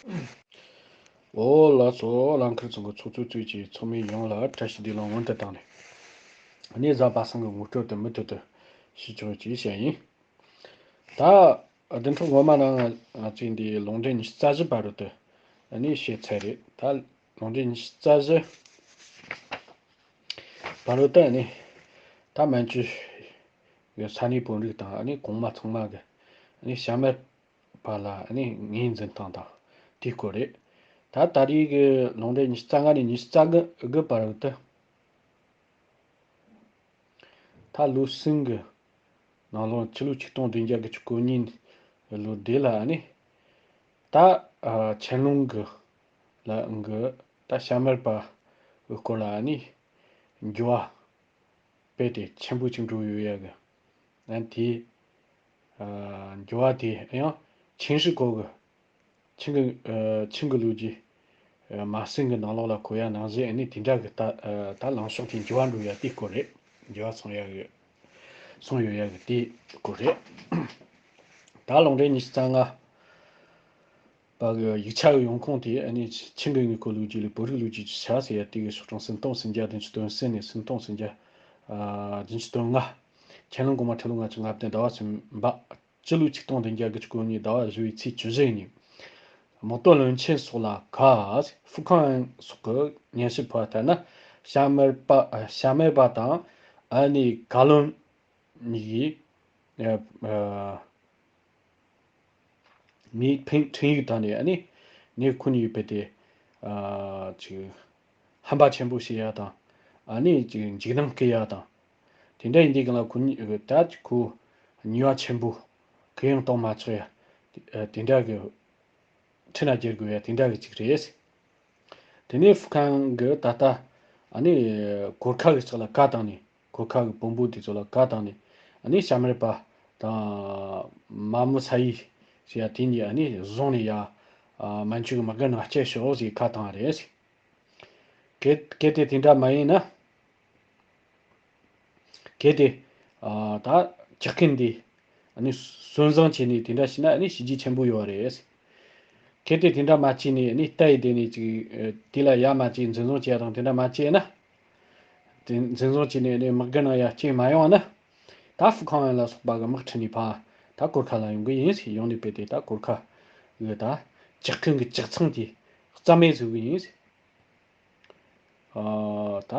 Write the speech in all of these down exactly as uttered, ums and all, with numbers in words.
འོ་ལགས་སོ། རླངས་འཁོར་ཚང་གི་ཚོགས་གཙོས་གཙོས་ཀྱི་ཚོགས་མི་ཡོངས་ལ་བཀྲ་ཤིས་བདེ་ལེགས་སྔོན་དུ་བཏང་ནས། གནས་བཟང་པ་སངས་ཀྱི་ངོ་སྤྲོད་དུ་མུ་མཐུད་དུ་ཞུ་ཆོག་ཅེས་བཤད་ཡིན། ད་བདུན་ཕྲག་སྔོན་མ་ནང་ང་ཚོས་འདི་ལུང་འདྲེན་ཉི་ཤུ་རྩ་བཞི་བར་དུ་ཨ་ནི་བཤད་ཚར་རེད། ད་ལུང་འདྲེན་ཉི་ཤུ་རྩ་བཞི་བར་དུ་ཨ་ནི་ད་མན་ཇུ་གི་ས་གནས་བོད་རིགས་དང་ཨ་ནི་གོང་མ་ཚང་མ་གི་ཨ་ནི་ཞྭ་དམར་པ་ལ་ཨ་ནི་ངོས་འཛིན་སྟངས་དང་དེའི་སྐོར་རེད། ད་ད་རེས་ཀྱི་ལུང་འདྲེན་ཉི་ཤུ་རྩ་ལྔ་ནས་ཉི་ཤུ་རྩ་དགུ་བར་དུ། ད་ལོ་གསུམ་གྱི་ནང་ལོགས་ཕྱི་ལོ་ཆིག་སྟོང་བདུན་བརྒྱ་དགུ་བཅུ་གོ་གཉིས་ལོ་དེ་ལ་ཨ་ནི་ད་ཨ་ཆན་ལུང་གི་ལ་གི་ད་ཞྭ་དམར་པ་གི་སྐོར་ལ་ཨ་ནི་འགྱུར་བ་དཔེ་དེ་ཆེན་པོ་ཅིག་འགྲོ་ཡོད་ཡ་གི། ཨ་དེ་ཨ་འགྱུར་བ་དེ་ཡང་ཆིན་ཧྲི་གོ་གི་ཆིན་གི་ཨ་ཆིན་གི་ལོ་རྒྱུས་ཨ་མ་ཟིན་གི་ནང་ལོགས་ལ་གོ་ཡ་ནང་བཞིན་ཨ་ནི་དེ་འདྲ་གི་ད་ཨ་ད་ལངས་ཕྱོགས་དེ་འགྱུར་བ་འགྲོ་ཡ་དེའི་སྐོར་རེད། འགྱུར་བ་སོང་ཡ་གི་སོང་ཡོད་ཡ་གི་དེའི་སྐོར་རེད། ད་ལུང་འདྲེན་ཉི་ཤུ་རྩ་ལྔ་པ་གི་ཡིག་ཆ་གི་ཡོང་ཁུངས་དེ་ཨ་ནི་ཆིན་གི་དངོས་པོ་ལོ་རྒྱུས་ལས་བོད་རིགས་ལོ་རྒྱུས་ཀྱི་ཆ་ཟེར་ཡ་དེ་གི་ཤོག་གྲངས་སུམ་སྟོང་སུམ་བརྒྱ་བདུན་ཅུ་དོན་གསུམ་ནས་སུམ་སྟོང་སུམ་བརྒྱ་ཨ་བདུན་ཅུ་དོན་ལྔ། ཁྱེད་རང་གོང་མ་ཁྲི་ལོ་ལྔ་བཅུ་ང་བདུན་ཟླ་བ་གསུམ་པ། སྤྱི་ལོ་ཆིག་སྟོང་བདུན་བརྒྱ་དགུ་བཅུ་གོ་གཉིས་ཟླ་བ་བཞི་བའི་ཚེས་བཅུ་བཞི་ཉིན། དམག་དོན་བློན་ཆེན་སོགས་ལ་ག་ཧྥུ་ཁང་སོགས་ཀྱི་སྙན་ཞུ་ཕུལ་བ་ལྟར་ན། ཞྭ་དམར་པ་ཞྭ་དམར་པ་དང་ཨ་ནི་བཀའ་བློན་གཉིས་ཀྱིས་ཨ་ཨ་ངའི་ཕན་འཕྲིན་ཡིག་དང་ནི་ཨ་ནི་ངས་ཁོ་གཉིས་ཕེབས་ཏེ་ཨ་ཅིག་ཧམ་པ་ཆེན་པོ་བྱེད་ཡ་དང་ཨ་ནི་ཅིག་འཇིགས་སྣང་སྐྱེ་ཡ་དང་། དེ་འདྲ་ཡིན་དུས་གང་ལ་ཁོ་གཉིས་ད་ཅིག་ཁོ་ཉེས་པ་ཆེན་པོ་གུ་ཡངས་གཏོང་མ་ཆོག་ཡ་དེ་འདྲ་གི་ཁྲིམས་ལ་འགེལ་དགོས་ཡ་དེ་འདྲ་གི་ཅིག་རེད། དེ་ནས་ཧྥུ་ཁང་གིས་ད་ལྟ་ཨ་ནི་གོར་ཁ་གི་ཕྱོགས་ལ་བཀའ་བཏང་ནས་གོར་ཁ་གི་བོན་པོ་དེ་ཚོ་ལ་བཀའ་བཏང་ནས་ཨ་ནི་ཞྭ་དམར་པ་དང་མ་མོ་ས་ཡི་ཟེར་ཡ་དེ་གཉིས་ཨ་ནི་བཟུང་ནས་ཡ་ཨ་མན་ཇུ་གི་དམག་སྒར་ནང་བསྐྱལ་ཤོག་ཟེར་བཀའ་བཏང་བ་རེད། གལ་གལ་ཏེ་དེ་འདྲ་མ་ཡིན་ན། གལ་ཏེ་ཨ་ད་ཇག་རྐུན་འདི་ཨ་ནི་སོན་བཟང་བྱས་ནས་དེ་འདྲ་བྱས་ན་ཨ་ནི་བྱས་རྗེས་ཆེན་པོ་ཡོད་རེད། གལ་ཏེ་དེ་འདྲ་མ་བྱས་ནས་ཨ་ནི་རྟ་ཡི་སྡེ་ནས་ཅིག་ཨ་དེ་ལ་ཡ་མ་བྱས་འཛིན་བཟུང་བྱས་དང་དེ་འདྲ་མ་བྱས་ན། དེ་འཛིན་བཟུང་བྱས་ནས་ཨ་ནི་དམག་སྒར་ནང་ཡ་བསྐྱལ་མ་ཡོང་བ་ན། ད་ཧྥུ་ཁང་ལ་སོགས་པ་གི་དམག་ཁྲིད་ནས་ཕར་ད་གོར་ཁ་ལ་ཡོང་གི་ཡིན་ཟེར། ཡོང་ནས་ཕེབས་ཏེ་ད་གོར་ཁ་གི་ད་ཇག་རྐུན་གི་ཇག་ཚང་དེ་རྩ་མེད་བཟོ་གི་ཡིན་ཟེར། ཨ་ད་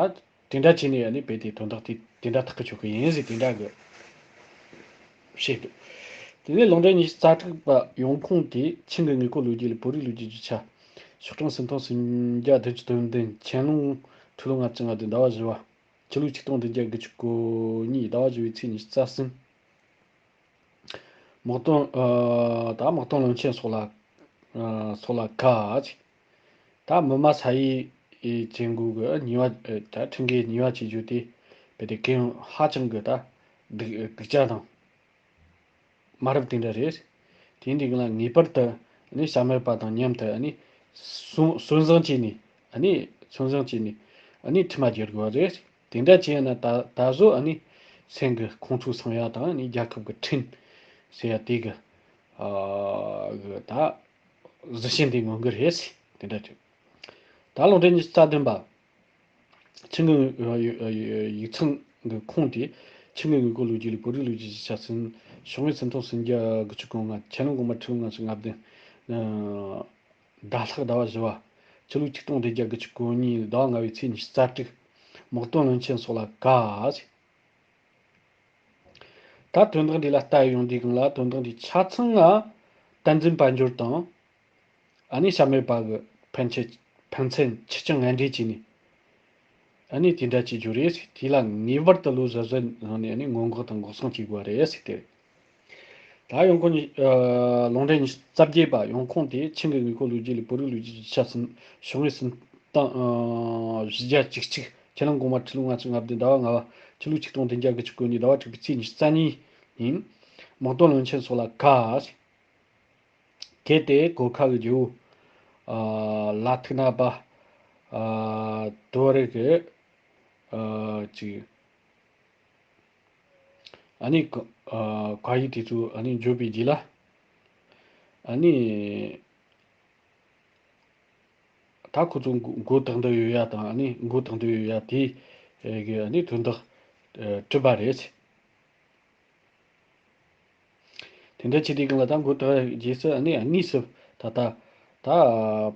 དེ་འདྲ་བྱས་ནས་ཨ་ནི་རྦད་དེ་དོན་དག་དེ་དེ་འདྲ་ཐག་གིས་ཆོད་གི་ཡིན་ཟེར་དེ་འདྲ་གི་བཤད་འདུག་དེ་ནས་ལུང་འདྲེན་ཉི་ཤུ་རྩ་དྲུག་པ་ཡོང་ཁུངས་དེ་ཆིན་གྱི་དངོས་པོ་ལོ་རྒྱུས་ལས་བོད་རིགས་ལོ་རྒྱུས་ཀྱི་ཆ། ཤོག་གྲངས་སུམ་སྟོང་སུམ་བརྒྱ་བདུན་ཅུ་དོན་བདུན། ཆན་ལུང་ཁྲི་ལོ་ལྔ་བཅུ་ང་བདུན་ཟླ་བ་བཞི་བ། ཕྱི་ལོ་ཆིག་སྟོང་བདུན་བརྒྱ་དགུ་བཅུ་གོ་གཉིས་ཟླ་བ་བཞི་བའི་ཚེས་ཉི་ཤུ་རྩ་གསུམ། དམག་དོན་ཨ་ད་དམག་དོན་བློན་ཆེན་སོགས་ལ་ཨ་སོགས་ལ་བཀའ་ཅིག་ད་མི་མ་ས་ཡི་ཨེ་ཅན་གུ་གི་ཉེས་པ་ཨེ་ད་ཁྲིམས་འགལ་ཉེས་པ་བྱེད་རྒྱུ་དེ་རྦད་དེ་གལ་ཧ་ཅང་གི་ད་སྡུག་སྡུག་ཅག་དང་མ་རབས་དེ་འདྲ་རེད། དེ་འདི་གི་ལ་ངེས་པར་དུ་ནི་ཞྭ་དམར་པ་དང་མཉམ་དུ་ནི་སོན་སོན་བཟང་བྱས་ནས་ནི་སོན་བཟང་བྱས་ནས་ནི་ཁྲིམས་ལ་འགེལ་དགོས་པ་རེད། དེ་འདྲ་བྱས་ན་ད་ད་གཟོད་ནི་སེམས་ཀྱི་ཁོང་ཁྲོ་སངས་ཡ་དང་ནི་རྒྱལ་ཁབ་ཀྱི་ཁྲིམས་ཟེར་ཡ་དེ་གི་ཨ་གི་ད་གཟི་བྱིན་དེ་མངོན་གི་རེད། དེ་འདྲ་བྱས། ད་ལུང་འདྲེན་ཉི་ཤུ་རྩ་བདུན་པ། ཆིན་གྱི་ཡིག་ཚང་གི་ཁུངས་དེ་ཆིན་གྱི་དངོས་པོ་ལོ་རྒྱུས་ལས་བོད་རིགས་ལོ་རྒྱུས་ཀྱི་ཆ་ཟིན། ཤོག་ངོས་སུམ་སྟོང་སུམ་བརྒྱ་དགུ་བཅུ་གོ་ལྔ། ཆན་ལུང་གོང་མ་ཁྲི་ལོ་ལྔ་བཅུ་ང་བདུན། ཟླ་ལྷག་ཟླ་བ་བཞི་བ། ཕྱི་ལོ་ཆིག་སྟོང་བདུན་བརྒྱ་དགུ་བཅུ་གོ་གཉིས་ཟླ་བ་ལྔ་བའི་ཚེས་ཉི་ཤུ་རྩ་དྲུག་དམག་དོན་བློན་ཆེན་སོགས་ལ་བཀའ། ད་དོན་དག་འདི་ལ་ལྟ་ཡོང་དུས་གང་ལ་དོན་དག་འདི་ཆ་ཚང་ང་བསྟན་འཛིན་དཔལ་འབྱོར་དང་། ཨ་ནི་ཞྭ་དམར་པ་གི་ཕན་ཆད་ཕན་ཚུན་ཆེད་ཅིང་ངན་འབྲེལ་བྱས་ནས། ཨ་ནི་དེ་འདྲ་བྱེད་རྒྱུ་རེད། དེ་ལ་ངེས་པར་དུ་ལོ་གཞོན་གཞོན་ནས་ཨ་ནི་སྔོན་འགོག་དང་འགོག་སྲུང་བྱེད་དགོས་པ་རེད་ཟེར་ཏེ། ད་ཡོང་ཁུངས་ནི་ཨ་ལུང་འདྲེན་ཉི་ཤུ་རྩ་བརྒྱད་པ་ཡོང་ཁུངས་དེ་ཆིན་གྱི་དངོས་པོ་ལོ་རྒྱུས་ལས་བོད་རིགས་ལོ་རྒྱུས་ཀྱི་ཆ་ཟིན། ཤོག་ངོས་སུམ་སྟོང་ཨ་བཞི་བརྒྱ་བཅུ་གཅིག་ཆན་ལུང་གོང་མ་ཁྲི་ལོ་ལྔ་བཅུ་ང་བདུན་ཟླ་བ་ལྔ་བ། ཕྱི་ལོ་ཆིག་སྟོང་བདུན་བརྒྱ་དགུ་བཅུ་གོ་གཉིས་ཟླ་བ་དྲུག་པའི་ཚེས་ཉི་ཤུ་རྩ་གཉིས་ཉིན། དམག་དོན་བློན་ཆེན་སོགས་ལ་བཀའ། གལ་ཏེ་གོར་ཁ་གི་རྒྱལ་པོ་ཨ་ལ་ཐུག་ན་པ་ཨ་དོ་རེ་གི་ཨ་ཅིག་ཨ་ནི་ཨ་བཀའ་ཡིག་དེ་ཚོ་ཨ་ནི་འབྱོར་བའི་རྗེས་ལ་ཨ་ནི་ ད་ཁོ་ཚོ་མགོ་མགོ་བཏགས་འདོད་ཡོད་ཡ་དང་ཨ་ནི་མགོ་བཏགས་འདོད་ཡོད་ཡ་དེ་གི་ཨ་ནི་དོན་དག་གྲུབ་པ་རེད། དེ་འདྲ་བྱས་དུས་སྒང་ལ་ད་མགོ་བཏགས་རྗེས་སུ་ཨ་ནི་དངོས་སུ་ད་ལྟ་ད་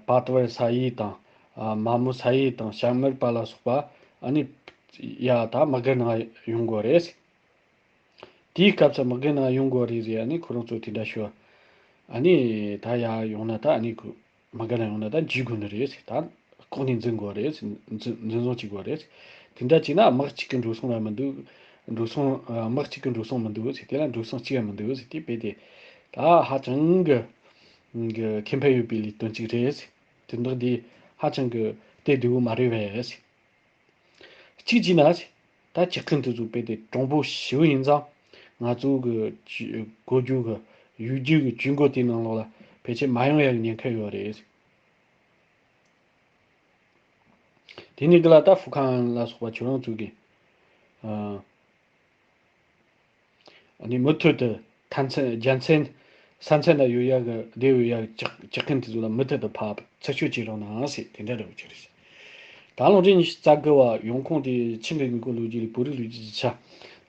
པ་ཏ་བར་ས་ཡི་དང་མ་མོ་ས་ཡི་དང་ཤ་མར་པ་ལ་སོགས་པ་ཨ་ནི་ཡ་ད་མ་གི་ནང་ཡོང་དགོས་རེད། དེའི་སྐབས་སུ་མ་གི་ནང་ཡོང་དགོས་རེད་ཟེར་ཨ་ནི་ཁོ་རང་ཚོ་དེ་འདྲ་ཞུ། ཨ་ནི་ད་ཡ་ཡོང་ན་ད་ཨ་ནི་ཁོ། མ་གི་ནང་ཡོང་ན་ད་འཇུས་དགོས་ནི་རེད་ཟེར། ད་ལྐོག་ནས་འཛིན་དགོས་རེད་ཟེར། འཛིན་འཛིན་བཟུང་བྱེད་དགོས་རེད་ཟེར། དེ་འདྲ་བྱས་ན་དམག་གཅིག་གི་འགྲོ་སོང་ར་མི་འདུག་འགྲོ་སོང་ཨ། དམག་གཅིག་གི་འགྲོ་སོང་མི་འདུག་ཟེར། དེ་ལ་འགྲོ་སོང་གཅིག་ཡང་མི་འདུག་ཟེར། དེ་དཔེ་དེ་ད་ཧ་ཅང་གི་གི་ཁེ་ཕན་ཡོད་པའི་ལས་དོན་གཅིག་རེད་ཟེར། དོན་དག་འདི་ཧ་ཅང་གི་དེ་བདེ་བོ་མ་རེད་པས་ཟེར། གཅིག་བྱས་ན་ཟེར། ད་ཇག་རྐུན་དེ་ཚོ་དཔེ་དེ་གྲུང་པོ་ཞེ་པོ་ཡིན་ཙང་ང་ཚོ་གི་གོ་རྒྱུ་གི་ཡུལ་རྒྱུ་གི་ཇུས་འགོད་དེའི་ནང་ལོགས་ལ་ཕལ་ཆེར་མ་ཡོང་ཡག་གི་ཉེན་ཁ་ཡོད་རེད་ཟེར། དེ་ནས་འདི་ལ་ད་ཧྥུ་ཁང་ལ་སོགས་པ་ཁྱོད་རང་ཚོ་གི་ཨ་ནི་མུ་མཐུད་དུ་མཐའ་མཚན་རྒྱལ་མཚན་ས་མཚན་ན་ཡོད་ཡག་གི་བསྡད་ཡོད་ཡག་གི་ཇག་ཇག་རྐུན་དེ་ཚོ་ལ་མུ་མཐུད་དུ་ཕར་ཚུར་ཤོག་བྱེད་རོགས་གནང་ཟེར་དེ་འདྲ་འདྲ་བོ་ཅིག་རེད། ད་ལུང་འདྲེན་ཉི་ཤུ་རྩ་དགུ་བ་ཡོང་ཁུངས་དེ་ཆིང་གི་དངོས་པོ་ལོ་རྒྱུས་ལས་བོད་རིགས་ལོ་རྒྱུས་ཀྱི་ཆ།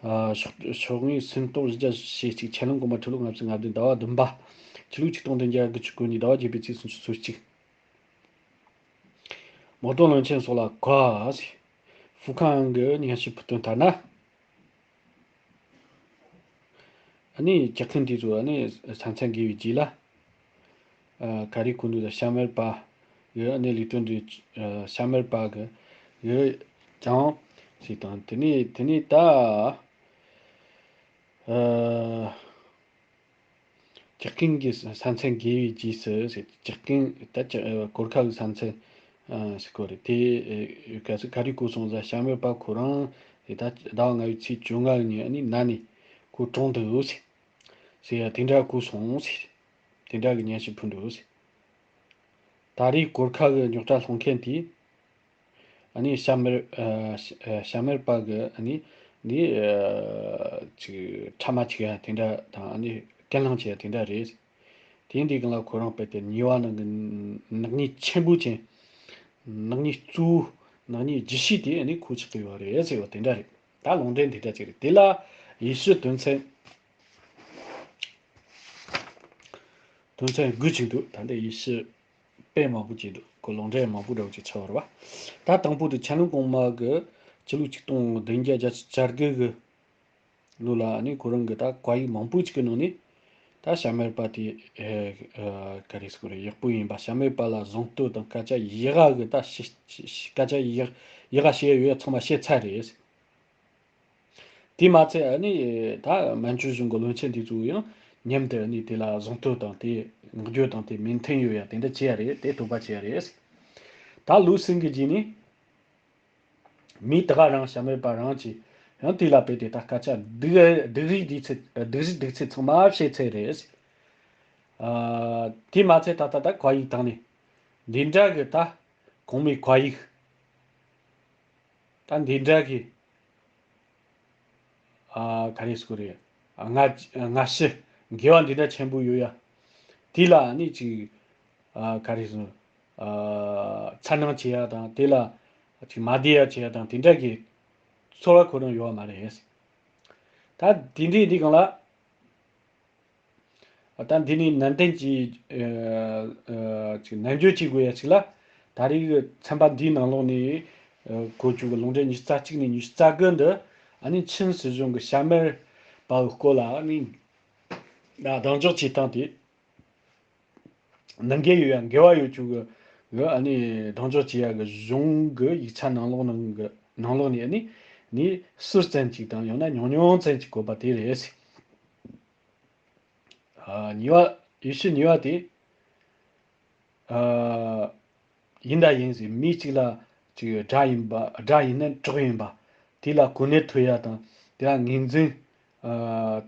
ཨ་ཤོག་ཤོག་ངོས་སུམ་སྟོང་བཞི་བརྒྱ་ཞེ་གཅིག་ཆན་ལུང་གོང་མ་ཁྲི་ལོ་ལྔ་བཅུ་ང་བདུན་ཟླ་བ་བདུན་པ། ཕྱི་ལོ་ཆིག་སྟོང་བདུན་བརྒྱ་དགུ་བཅུ་གོ་གཉིས་ཟླ་བ་བརྒྱད་པའི་ཚེས་སུམ་ཅུ་སོ་གཅིག་མོ་ཊོ་བློན་ཆེན་སོགས་ལ་གོ། ཧྥུ་ཁང་གི་སྙན་ཞུ་ཕུལ་དོན་ལྟར་ན། ཨ་ནི་ཇག་རྐུན་དེ་ཚོ་ཨ་ནི་ས་མཚམས་བརྒལ་བའི་རྗེས་ལ། ཨ་ག་རེ་གོ་འདུག་ད་ཤ་མར་པ་གི་ཨ་ནི་ལས་དོན་དེ་ཨ་ཤ་མར་པ་གི་གི་ཀྱང་ཞིག་དང་དེ་ནས་དེ་ནས་ད་ཨ། ཇག་རྐུན་གྱི་ས་མཚམས་བརྒལ་བའི་རྗེས་སུ་ཟེར། ཇག་རྐུན་ད་ཅི་གོར་ཁ་གི་ས་མཚམས་ཟེར་གོ་རེད། དེ་ག་ས་ག་རེ་གོ་སོང་ཟེར། ཤ་མར་པ་ཁོ་རང་ཟེར་ད་ཟླ་བ་ལྔ་པའི་ཚེས་བཅོ་ལྔ་ནས་ཨ་ནི་ན་ནས་ཁོ་གྲོངས་འདུག་ཟེར་ཟེར་ཡ་དེ་འདྲ་གོ་སོང་ཟེར། དེ་འདྲ་གི་སྙན་ཞུ་ཕུལ་འདུག་ཟེར། ད་རེས་གོར་ཁ་གི་རྙོག་དྲ་སློང་མཁན་དེ། ཨ་ནི་ཤ་མར་ཨ་ཤ་ཤ་མར་པ་གི་ཨ་ནི་ནི་ཨ་ཅིག་ཕྲ་མ་ཅིག་ཡ་དེ་འདྲ་དང་ཨ་ནི་གྱེན་ལངས་བྱས་ཡ་དེ་འདྲ་རེད། དེ་འདི་སྒང་ལ་ཁོ་རང་དཔེ་དེ་ཉེས་པ་ནང་གི་ནག་ཉེས་ཆེན་པོ་ཅན། ནག་ཉེས་གཙོ་བོ་ནག་ཉེས་རྒྱུ་ཤེས་དེ་ཨ་ནི་ཁོ་ཆགས་ཀྱི་ཡོད་རེད་ཟེར་བ་དེ་འདྲ་རེད། ད་ལུང་འདྲེན་དེ་འདྲ་ཅིག་རེད། དེ་ལ་ཡེ་ཤུ་དོན་ཚན་དོན་ཚན་དགུ་ཅིག་འདུག་ད་ལྟ་ཡེ་ཤུ་དཔེ་མང་པོ་ཅིག་འདུག་ཁོ་ལུང་འདྲེན་མང་པོ་འདྲ་བོ་ཅིག་ཆགས་པ་རེད་བ། ད་དང་པོ་དེ་ཆན་ལུང་གོང་མ་གི་ཕྱི་ལོ་ཆིག་སྟོང་བདུན་བརྒྱ་བརྒྱད་ཅུ་གྱ་དགུ་གི་ལོ་ལ་ཨ་ནི་ཁོ་རང་གི་ད་བཀའ་ཡིག་མང་པོ་ཅིག་གི་ནང་ནས་ད་ཤ་མར་པ་དེ་ཨེ་ཨེ་ག་རེ་ཟེར་དགོས་རེད། ཡག་པོ་ཡིན་པ། ཤ་མར་པ་ལ་གཟེངས་བསྟོད་དང་སྐད་ཆ་ཡག་ག་གི་ད་ཤི་ཤི་སྐད་ཆ་ཡག་ཡག་ག་བཤད་ཡོད་ཡ་ཚང་མ་བཤད་ཚར་རེད། དེ་མ་ཚད་ཨ་ནི་ད་མན་ཇུ་གཞུང་གི་བློན་ཆེན་དེ་ཚོ་ཡང་མཉམ་དུ་ཨ་ནི་དེ་ལ་གཟེངས་བསྟོད་དང་དེ་བསྔགས་བརྗོད་དང་དེ་མོས་མཐུན་ཡོད་ཡ་དེ་འདྲ་བྱས་ཡ་རེད། དེ་དོགས་པ་བྱས་ཡ་རེད། ད་ལོ་ཟིན་གི་རྗེས་ནས་མི་དེ་ག་རང་ཤ་མར་པ་རང་གིས་ཡང་དེ་ལ་དཔེ་དེ་ད་སྐད་ཆ་སྡུག་སྡུག་རིགས་སྡུག་ཚད་སྡུག་རིགས་སྡུག་ཚད་ཚང་མ་བཤད་ཚར་རེད། ཨ་དེ་མ་ཚད་ད་ད་ད་བཀའ་ཡིག་སྟེང་ནས་འདི་འདྲ་གི་ད་གོང་མའི་བཀའ་ཡིག་ད་འདི་འདྲ་གི་ཨ་ག་རེ་ཟེར་དགོས་རེད། ཨ་སྔ་སྔ་ཕྱི་འགལ་བ་འདི་འདྲ་ཆེན་པོ་ཡོད་ཡ། དེ་ལ་ནི་ཅིག་ཨ་ག་རེ་ཟེར། ཨ་འཚར་སྣང་བྱེད་ཡ་དང་དེ་ལ་ཅིག་མ་བདེ་ཡ་བྱེད་ཡ་དང་དེ་འདྲ་གི་ཚོར་བ་ཁོ་རང་ཡོད་བ་མ་རེད། ད་དེ་འདྲའི་འདི་སྒང་ལ། ད་འདི་ནི་ནན་ཏན་གྱིས་ཨ་ཨ་ཅིག་ནན་བརྗོད་བྱེད་དགོས་ཡ་ཅིག་ལ། ད་རེས་ཀྱི་ཚན་པ་འདིའི་ནང་ལོགས་ནས་ཨ་གོ་རྒྱུ་གི་ལུང་འདྲེན་ཉི་ཤུ་རྩ་གཅིག་ནས་ཉི་ཤུ་རྩ་དགུ་འདི་ཨ་ནི་ཆིན་སྲིད་གཞུང་གི་ཤ་མར་པའི་སྐོར་ལ་ཨ་ནི་གདེང་འཇོག་བྱེད་སྟངས་དེ་ནང་འགལ་ཡོད་ཡ་འགལ་བ་ཡོད་རྒྱུ་གི་གི་ཨ་ནི་གདེང་འཇོག་བྱེད་ཡ་གི་གཞུང་གི་ཡིག་ཆ་ནང་ལོགས་ནང་གི་ནང་ལོགས་ནས་ཨ་ནི་ནི་ཟུར་ཙམ་ཅིག་དང་ཡང་ན་ཉུང་ཉུང་ཙམ་ཅིག་བཀོད་པ་དེ་རེད། ཨ་གཉིས་པ། ཡེ་ཤུ་གཉིས་པ་དེ། ཨ་ཡིན་ད་ཡིན་ཟེར། མི་གཅིག་ལ་ཅིག་དགྲ་ཡིན་པ། དགྲ་ཡིན་ན་གྲོགས་ཡིན་པ། དེ་ལ་གོ་གནས་ཐོབ་ཡ་དང་དེ་ལ་ངོས་འཛིན་ཨ་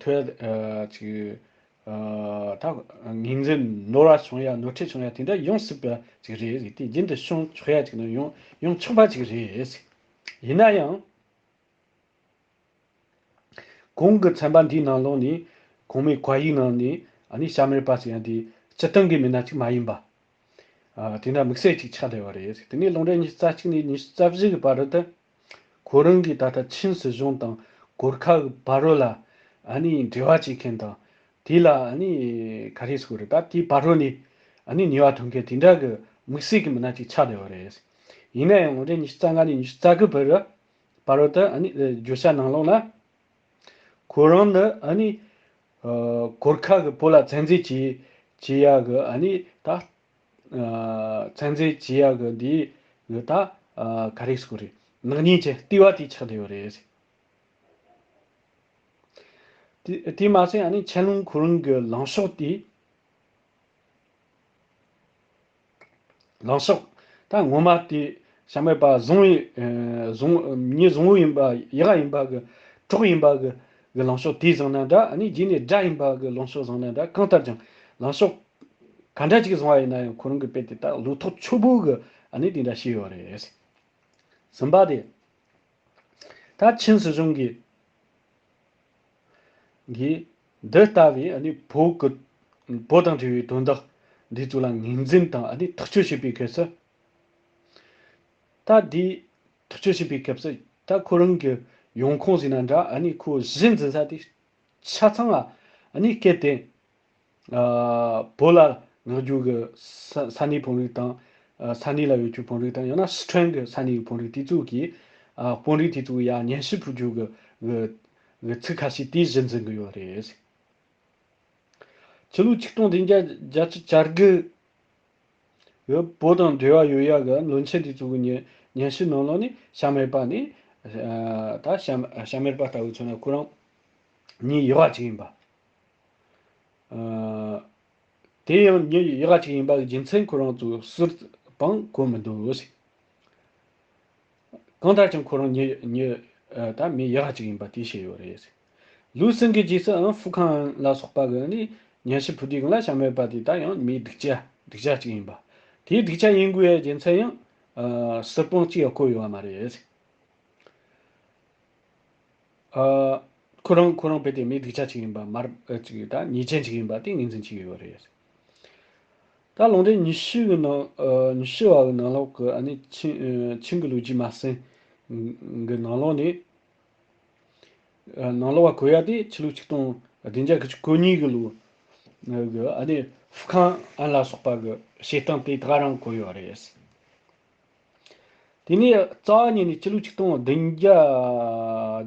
ཐོབ་ཡ། ཨ་ཅིག་ཨ་ད་ངོས་འཛིན་ནོར་བ་བྱུང་ཡ། ནོར་འཁྲུལ་བྱུང་ཡ་དེ་འདྲ་ཡོང་སྲིད་པ་ཅིག་རེད་ཟེར། དེ་རྒྱུན་དུ་བྱུང་ཆོག་ཡ་ཅིག་ནི་ཡོང་ཡོང་ཆོག་པ་ཅིག་རེད་ཟེར། ཡིན་ན་ཡང་། གོང་གི་ཚན་པ་འདིའི་ནང་ལོགས་ནས་གོང་མའི་བཀའ་ཡིག་ནང་ནས་ཨ་ནི་ཤ་མར་པ་ཟེར་ཡ་འདི་སྤྱིར་བཏང་གི་མི་སྣ་གཅིག་མ་ཡིན་པ། ཨ་དེ་འདྲ་དམིགས་བསལ་ཅིག་ཆགས་བསྡད་པ་རེད། དེ་ནས་ལུང་འདྲེན་ཉི་ཤུ་རྩ་གཅིག་ནས་ཉི་ཤུ་རྩ་བཞི་གི་བར་དུ་ཁོ་རང་གིས་ད་ལྟ་ཆིན་སྲིད་གཞུང་དང་གོར་ཁ་གི་བར་རོ་ལ་ཨ་ནི་འབྲེལ་བ་བྱེད་མཁན་དང་། དེ་ལ་ཨ་ནི་ག་རེ་ཟེར་དགོས་རེད། ད་དེའི་བར་རོ་ནས་ཨ་ནི་ཉེས་པ་ཐོན་མཁན་དེ་འདྲ་གི་དམིགས་བསལ་གྱི་མི་སྣ་ཅིག་ཆགས་བསྡད་པ་རེད། ཡིན་ན་ཡང་ལུང་འདྲེན་ཉི་ཤུ་རྩ་ལྔ་ནས་ཉི་ཤུ་རྩ་དགུ་བར་བར་རོ་དུ་ཨ་ནི་བརྗོད་བྱ་ནང་ལོགས་ལ། ཁོ་རང་ནི་ཨ་ནི་ཨ་གོར་ཁ་གི་བོད་ལ་བཙན་འཛུལ་བྱེད་བྱེད་ཡ་གི་ཨ་ནི་ད་ཨ་བཙན་འཛུལ་བྱེད་ཡ་གི་འདི་གི་ད་ཨ་ག་རེ་ཟེར་དགོས་རེད། ནག་ཉེས་ཀྱི་ལྟེ་བ་དེ་ཆགས་བསྡད་ཡོད་རེད། དེ་དེ་མ་ཟད་ཨ་ནི་ཆན་ལུང་ཁོ་རང་གི་ལངས་ཕྱོགས་དེ། ལངས་ཕྱོགས་ད་ངོ་མ་དེ་བྱམས་མེད་པ་བཟང་བའི་ཨ་བཟང་མྱི་བཟང་བོ་ཡིན་པ་ཡག་ཡིན་པ་གི་གྲོགས་ཡིན་པ་གི་གི་ལངས་ཕྱོགས་དེ་བཟང་ན་འདྲ། ཨ་ནི་རྗེས་ནས་དགྲ་ཡིན་པ་གི་ལངས་ཕྱོགས་བཟང་ན་འདྲ། གང་ལྟར་ཀྱང་ལངས་ཕྱོགས་ག་འདྲ་ཅིག་བཟང་བ་ཡིན་ན་ཡང་ཁོ་རང་གི་དཔེ་དེ་ད་བློ་ཐོག་ཆོད་པོ་གི་ཨ་ནི་དེ་འདྲ་བྱས་ཡོད་རེད། གསུམ་པ་དེ། ད་ཆིན་སྲིད་གཞུང་གིས་གིས་འདི་ལྟ་བུའི་ཨ་ནི་བོད་ཀྱི་བོད་དང་འབྲེལ་བའི་དོན་དག་འདི་ཚོ་ལ་ངོས་འཛིན་དང་ཨ་ནི་ཐག་གཅོད་བྱེད་པའི་སྐབས་སུ། ད་འདི་ཐག་གཅོད་བྱེད་པའི་སྐབས་སུ་ད་ཁོ་རང་གི་ཡོང་ཁུངས་ཟེར་ན་འདྲ། ཨ་ནི་ཁོ་གཞི་འཛིན་ས་དེ་ཆ་ཚང་ལ་ཨ་ནི་སྐད་དེ། ཨ་བོད་ལ་མངགས་རྒྱུ་གི་ས་ས་གནས་དཔོན་རིགས་དང་། ཨ་ས་གནས་ལ་ཡོད་རྒྱུ་དཔོན་རིགས་དང་། ཡང་ན་སི་ཁྲོན་གི་ས་གནས་ཀྱི་དཔོན་རིགས་དེ་ཚོ་གིས་ཨ་དཔོན་རིགས་དེ་ཚོ་ཡ་སྙན་ཞུ་ཕུལ་རྒྱུ་གི་གི་གི་ཚིག་ཁ་ཤས་དེ་གཞི་འཛིན་གི་ཡོད་རེད། ཕྱི་ལོ་ཆིག་སྟོང་བདུན་བརྒྱ་བརྒྱད་ཅུ་གྱ་དགུ་གི་བོད་དང་འབྲེལ་བ་ཡོད་ཡ་གི་བློན་ཆེན་དེ་ཚོ་གི་སྙན་སྙན་ཞུ་ནང་ལོགས་ནས་བྱམས་མེད་པ་ནི་ཨ་ད་བྱམས་བྱམས་མེད་པ་ལྟ་བུ་མཚོན་ན་ཁོ་རང་མྱི་ཡག་པ་ཅིག་ཡིན་པ། ཨ་དེ་ཡང་མྱི་ཡག་ག་ཅིག་ཡིན་པ་གི་རྒྱུ་མཚན་ཁོ་རང་ཚོ་ཟུར་དཔང་གོ་མི་འདུག་ཟེར། གང་ལྟར་ཀྱང་ཁོ་རང་མྱི་མྱི་ཨ་ད་མི་ཡག་ག་ཅིག་ཡིན་པ་དེ་བཤད་ཡོད་རེད་ཟེར། ལུའུ་སུན་གྱི་རྗེས་སུ་ཨང་ཧྥུ་ཁང་ལ་སོགས་པ་གི་ནི་སྙན་ཞུ་ཕུལ་དུས་སྒང་ལ་བྱམས་མེད་པ་དེ་ད་ཡང་མི་སྡུག་ཅག་སྡུག་ཅག་ཅིག་ཡིན་པ། དེའི་སྡུག་ཅག་ཡིན་དགོས་ཡ་རྒྱུ་མཚན་ཡང་ཨ་ཟུར་དཔང་གཅིག་ཡང་བཀོད་ཡོད་པ་མ་རེད་ཟེར། ཨ་ཁོ་རང་ཁོ་རང་རྦད་དེ་མི་སྡུག་ཅག་ཅིག་ཡིན་པ་མར་ཨ་ཅིག་ད་ཉེས་ཅན་ཅིག་ཡིན་པ་དེ་ངོས་འཛིན་བྱེད་ཀྱི་ཡོད་རེད། ད་ལུང་འདྲེན་ཉི་ཤུ་གི་ནང་ཨ་ཉི་ཤུ་བ་གི་ནང་ལོགས་ཀྱི་ཨ་ནི་ཆིང་ཨ་ཆིང་གི་ལོ་རྒྱུས་མ་ཟིན་གི་ནང་ལོགས་ནས་ཨ་ནང་ལོགས་བ་གོ་ཡ་དེ་ཕྱི་ལོ་ཆིག་སྟོང་བདུན་བརྒྱ་དགུ་བཅུ་གོ་གཉིས་གི་ལོ་གི་ཨ་ནི་ཧྥུ་ཁང་ཨན་ལ་སོགས་པ་གི་བཤད་སྟངས་དེ་ད་ག་རང་གོ་ཡོད་རེད། དེ་ནས་རྩ་བ་ཉིད་ནས་ཕྱི་ལོ་ཆིག་སྟོང་བདུན་བརྒྱ་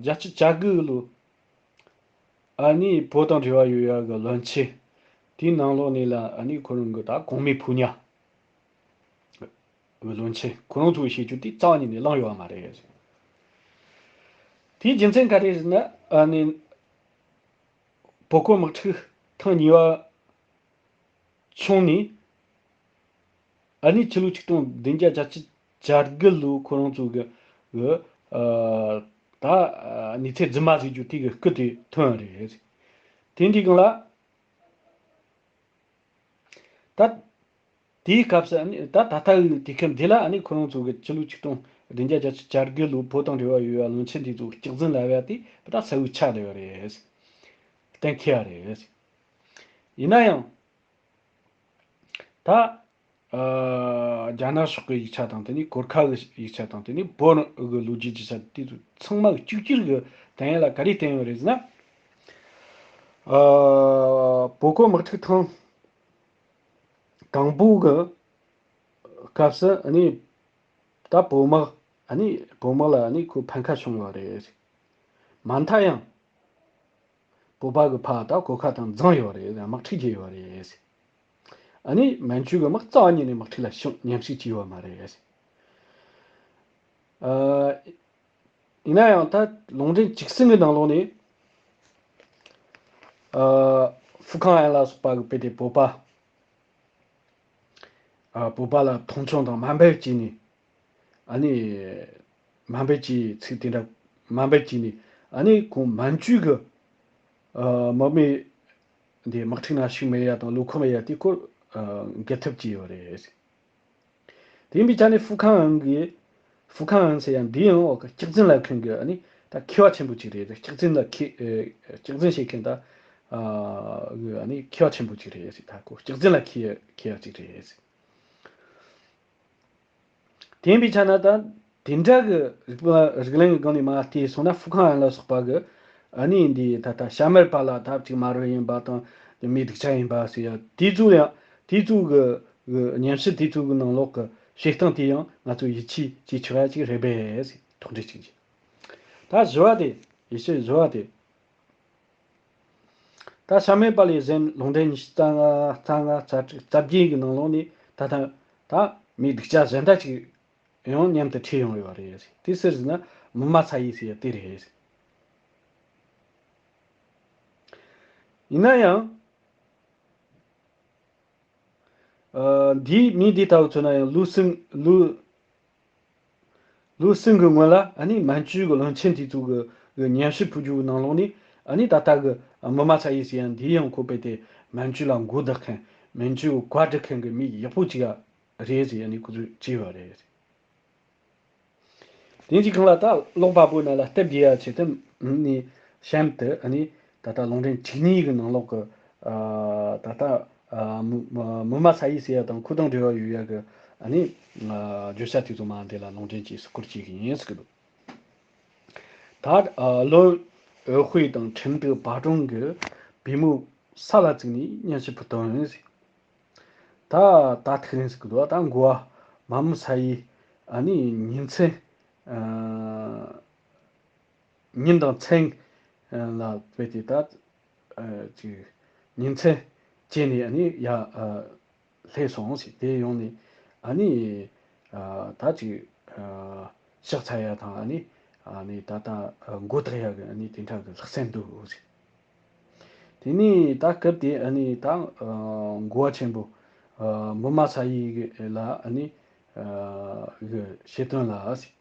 བརྒྱད་ཅུ་གྱ་དགུ་ལོ་ཨ་ནི་བོད་དང་འབྲེལ་བ་ཡོད་ཡ་གི་བློན་ཆེན་དེའི་ནང་ལོགས་ནས་ལ་ཨ་ནི་ཁོ་རང་གི་ད་གོང་མའི་ཕོ་ཉ་གི་བློན་ཆེན་ཁོ་རང་ཚོའི་བཤད་རྒྱུ་དེ་རྩ་བ་ཉིད་ནས་བླངས་ཡོད་པ་མ་རེད། དེའི་རྒྱུ་མཚན་ག་རེ་རེད་ན་ཨ་ནི་བོད་ཁོ་དམག་འཁྲུག་ཐེངས་གཉིས་པ་བྱུང་ནས། ཨ་ནི་ཕྱི་ལོ་ཆིག་སྟོང་བདུན་བརྒྱ་བརྒྱད་ཅུ་གྱ་དགུ་ལོའི་ཁོ་རང་ཚོ་གི་གི་ཨ་ད་ཨ་གནས་ཚུལ་རྫུན་མ་ཟེར་རྒྱུ་དེ་གི་སྐུ་དེ་ཐོན་རེད། དེ་འདྲའི་སྒང་ལ་ད་དེའི་སྐབས་སུ་ཨ་ནི་ད་ད་ལྟ་གི་དུས་སྐབས་འདི་ལ་ཨ་ནི་ཁོ་རང་ཚོ་གི་ཕྱི་ལོ་ཆིག་སྟོང་བདུན་བརྒྱ་བརྒྱད་ཅུ་གྱ་དགུ་ལོའི་བོད་དང་འབྲེལ་བ་ཡོད་པ་བློན་ཆེན་དེ་ཚོ་གི་སྐྱག་རྫུན་ལབ་ཡ་དེ་ད་གསལ་བོ་ཆགས་བསྡད་པ་རེད། གཏན་འཁེལ་བ་རེད། ཡིན་ན་ཡང་། ད། ཨ་རྒྱ་ནག་ཕྱོགས་ཀྱི་ཡིག་ཆ་དང་དེ་ནས་གོར་ཁ་གི་ཡིག་ཆ་དང་དེ་ནས་བོད་ཀྱི་ལོ་རྒྱུས་ཀྱི་ཆ་དེ་ཚོ་ཚང་མ་གཅིག་གྱུར་གྱི་བསྟན་ཡ་ལ་ག་རེ་བསྟན་ཡོད་རེད་ཟེར་ན། ཨ་བོད་ཀྱི་དམག་འཁྲུག་ཐེངས་དང་པོ་གི་སྐབས་སུ་ཨ་ནི་ད་བོད་དམག་ཨ་ནི་བོད་དམག་ལ་ཨ་ནི་ཁོ་ཕན་ཁ་བྱུང་ཡོད་རེད། མ་མཐའ་ཡང་། བོད་པ་གི་ཕར་ད་གོ་ཁ་དང་འཛིང་ཡོད་རེད། དམག་འཁྲུག་བྱས་ཡོད་རེད། ཨ་ནི་མན་ཇུ་གི་དམག་རྩ་བ་ཉིད་ནས་དམག་འཁྲུག་ལ་ཤོང་མཉམ་ཞུགས་བྱས་ཡོད་མ་རེད། ཨ་ཡིན་ན་ཡང་ད་ལུང་འདྲེན་བཅུ་གསུམ་གི་ནང་ལོགས་ནས་ཨ་ཧྥུ་ཁང་ཨན་ལ་སོགས་པ་གི་དཔེ་དེ་བོད་པ། ཨ་བོད་པ་ལ་མཐོང་ཆུང་དང་དམའ་འབེབས་བྱས་ནས། ཨ་ནི་དམའ་འབེབས་ཀྱི་ཚིག་དེ་འདྲ་དམའ་འབེབས་བྱས་ནས། ཨ་ནི་ཁོང་མན་ཇུ་གི་ཨ་དམག་མི་འདི་དམག་འཁྲུག་ནང་ཞུགས་མེད་ཡ་དང་བློ་ཁོག་མེད་ཡ་དེ་སྐོར་ཨ་འགལ་ཐབས་བྱས་ཡོད་རེད། དེ་ཡིན་པའི་ཆ་ནས་ཧྥུ་ཁང་ཨན་གྱིས། ཧྥུ་ཁང་ཨན་ཟེར་ཡ་འདི་ཡང་འོ་གི་སྐྱག་རྫུན་ལབ་མཁན་གྱི་ཨ་ནི་ད་མཁས་པ་ཆེན་པོ་ཅིག་རེད། སྐྱག་རྫུན་ལ་མཁས་ཨ་སྐྱག་རྫུན་བཤད་མཁན་ད་ཨ་གི་ཨ་ནི་མཁས་པ་ཆེན་པོ་ཅིག་རེད་ཟེར། ད་ཁོ་སྐྱག་རྫུན་ལ་མཁས་མཁས་པ་ཅིག་རེད་ཟེར། དེ་ཡིན་པའི་ཆ་ནས་ད་དེ་འདྲ་གི་རིགས་པ་རིགས་ལམ་གྱི་སྒང་ནས་མར་བལྟས་སོང་ན། ཧྥུ་ཁང་ཡན་ལ་སོགས་པ་གི་ཨ་ནི་འདི་ད་ལྟ་ཤ་མེད་པ་ལ་ད་ཅིག་དམར་བོ་ཡིན་པ་དང་མིའི་གདུལ་བྱ་ཡིན་པ་ཟེར་ཡ་དེ་ཚོ་ཡང་དེ་ཚོ་གི་གི་ཉམས་ཞིབ་དེ་ཚོ་གི་ནང་ལོགས་གི་བྱེད་སྟངས་དེ་ཡང་ང་ཚོ་ཡིད་ཆེས་བྱེད་ཆོག་ཡ་ཅིག་རེད་པས་ཟེར། ཐུགས་འདྲི་གཅིག་བྱས། ད་བཞི་བ་དེ། ཡེ་ཤུ་བཞི་བ་དེ། ད་ཤ་མེད་པ་ལས་གཞན་ལུང་འདྲེན་ཉི་ཤུ་རྩ་ལྔ་རྩ་ལྔ་རྩ་དྲུག་རྩ་བརྒྱད་ཀྱི་ནང་ལོགས་ནས་ད་ལྟ་ད་མིའི་གདུལ་བྱ་གཞན་དག་ཅིག་ཡང་མཉམ་དུ་ཁྲིད་ཡོང་ཡོད་རེད། དེ་སུ་རེད་ཟེར་ན་མུ་མ་ས་ཡི་ཟེར་ཡ་དེ་རེད། ཡིན་ན་ཡང་། ཨ། འདིའི་མི་འདི་ལྟ་བུ་མཚོན་ན་ཡང་ལུའུ་སིན་ལུའུ་ལུའུ་སིན་གྱི་སྔོན་ལ་ཨ་ནི་མན་ཇུ་གི་བློན་ཆེན་དེ་ཚོ་གི་གི་ཉམས་ཞིབ་ཕུལ་རྒྱུའི་ནང་ལོགས་ནས་ཨ་ནི་ད་ལྟ་གི་མུ་མ་ས་ཡི་ཟེར་ཡ་འདི་ཡང་ཁོ་པས་དེ་མན་ཇུ་ལ་མགོ་བདག་མཁན། མན་ཇུ་གི་བཀའ་སྒྲུབ་མཁན་གྱི་མི་ཡག་པོ་ཅིག་རེད་ཟེར་ཡ་ནི་ཁོ་ཚོས་བྲིས་པ་རེད། དེ་གཅིག་གང་ལ་ད་ཀློག་པ་པོའི་ནང་ལ་སྟབས་བདེ་ཡ་ཆེད་དུ་ནི་གཤམ་དུ་ཨ་ནི་ད་ལྟ་ལུང་འདྲེན་བཅུ་གཉིས་ཀྱི་ནང་ལོགས་ཀྱི་ཨ་ད་ལྟ་ཨ་མུ་མུ་མ་ས་ཡི་ཟེར་ཡ་དང་ཁོ་དང་འབྲེལ་བ་ཡོད་ཡ་གི་ཨ་ནི་ཨ་བརྗོད་བྱ་དེ་ཚོ་མར་འདི་ལ་ལུང་འདྲེན་བྱས་སུ་བཀོད་བྱེད་ཀྱི་ཡིན་ཟེར་གི་འདུག་ད་ཨ་ལོན་ཨོ་ཧུའེ་དང་ཁྲིན་ཏུའུ་པ་ཀྲུང་གི་པུས་མོ་ས་ལ་བཙུགས་ནས་ཉམས་ཞིབ་ཕུལ་དོན་ཡིན་ཟེར། ད་ད་ཐུག་རིང་ཟེར་གི་འདུག་ད་འགོ་བ་མ་མུ་ས་ཡི་ཨ་ནི་ཉིན་མཚན་ཨ་ཉིན་དང་མཚན་ལ་དཔེ་དེ་ད་ཨ་ཅིག་ཉིན་མཚན་བཅད་ནས་ཨ་ནི་ཡར་ཨ་སླེབས་སོང་ཟེར། དེ་ཡོང་ནས་ཨ་ནི་ཨ་ད་ཅིག་ཨ་ཕྱག་འཚལ་ཡ་དང་ཨ་ནི་ཨ་ནི་ད་ལྟ་མགོ་བཏགས་ཡ་གི་ཨ་ནི་དེ་འདྲ་གི་ལྷག་སེམས་འདུག་ཟེར། དེ་ནས་ད་སྐབས་དེ་ཨ་ནི་ད་ཨ་འགོ་བ་ཆེན་པོ་ཨ་མུ་མ་ས་ཡི་གི་ལ་ཨ་ནི་ཨ་གི་བཤད་དོན་ལ་ཟེར།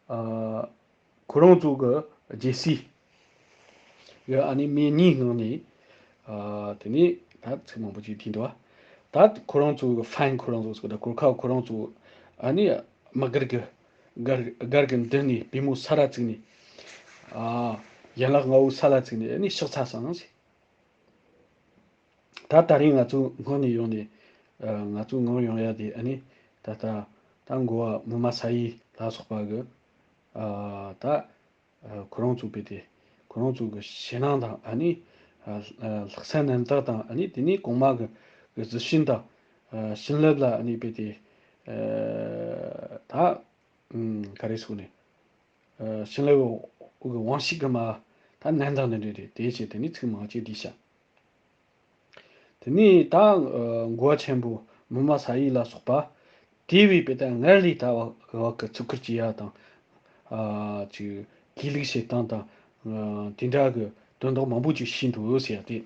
ཨ་ཁོ་རང་ཚོ་གི་རྒྱལ་སྲིད་གི་ཨ་ནི་མི་གཉིས་ངང་ནས་ཨ་དེ་ནས་ད་ཚིག་མང་པོ་ཅིག་བྲིས་འདུག་བ། ད་ཁོ་རང་ཚོ་གི་ཧྥན་ཁོ་རང་ཚོ་ཟེར་གོ་ད་གོར་ཁ་ཁོ་རང་ཚོ་ཨ་ནི་དམག་སྒར་གི་སྒར་སྒར་གི་མདུན་ནས་པུས་མོ་ས་ར་བཙུགས་ནས་ཨ་ཡན་ལག་ལྔ་བོ་ས་ལ་བཙུགས་ནས་ཨ་ནི་ཕྱག་འཚལ་སོང་ཟེར། ད་ད་རིང་ང་ཚོ་སྔོན་ནས་ཡོང་ནས་ཨ་ང་ཚོ་ངོ་ཡོང་ཡ་དེ་ཨ་ནི་ད་ལྟ་ད་འགོ་བ་མུ་མ་ས་ཡི་ལ་སོགས་པ་གི་ཨ་ད་ཨ་ཁོ་རང་ཚོ་དཔེ་དེ་ཁོ་རང་ཚོ་གི་ཞེད་སྣང་དང་ཨ་ནི་ཨ་ལྷག་བསམ་རྣམ་དག་དང་ཨ་ནི་དེ་ནས་གོང་མ་གི་གི་གཟི་བྱིན་དང་ཨ་བྱིན་རླབས་ལ་ཨ་ནི་དཔེ་དེ་ཨ་ད་ཨུམ་ག་རེ་ཟེར་ནས་ཨ་བྱིན་རླབས་གི་དབང་ཤུགས་གི་མ་ད་ནན་ཏན་འདི་འདྲ་རེད། དེ་བྱས་དེ་ནས་ཚིག་མང་ཆེ་འདི་བཤད། དེ་ནས་ད་ཨ་འགོ་བ་ཆེན་པོ་མུ་མ་ས་ཡི་ལ་སོགས་པ་དེ་བས་དཔེ་ད་སྔར་ལས་ད་བ་བ་གི་ཚུགས་ཁུར་གྱི་ཡ་དང་ཨ་ཅིག་གུས་ལུགས་བྱེད་སྟངས་དང་ཨ་དེ་འདྲ་གི་དོན་དག་མང་པོ་ཅིག་ཤེས་འདུག་ཟེར་ཡ་དེ་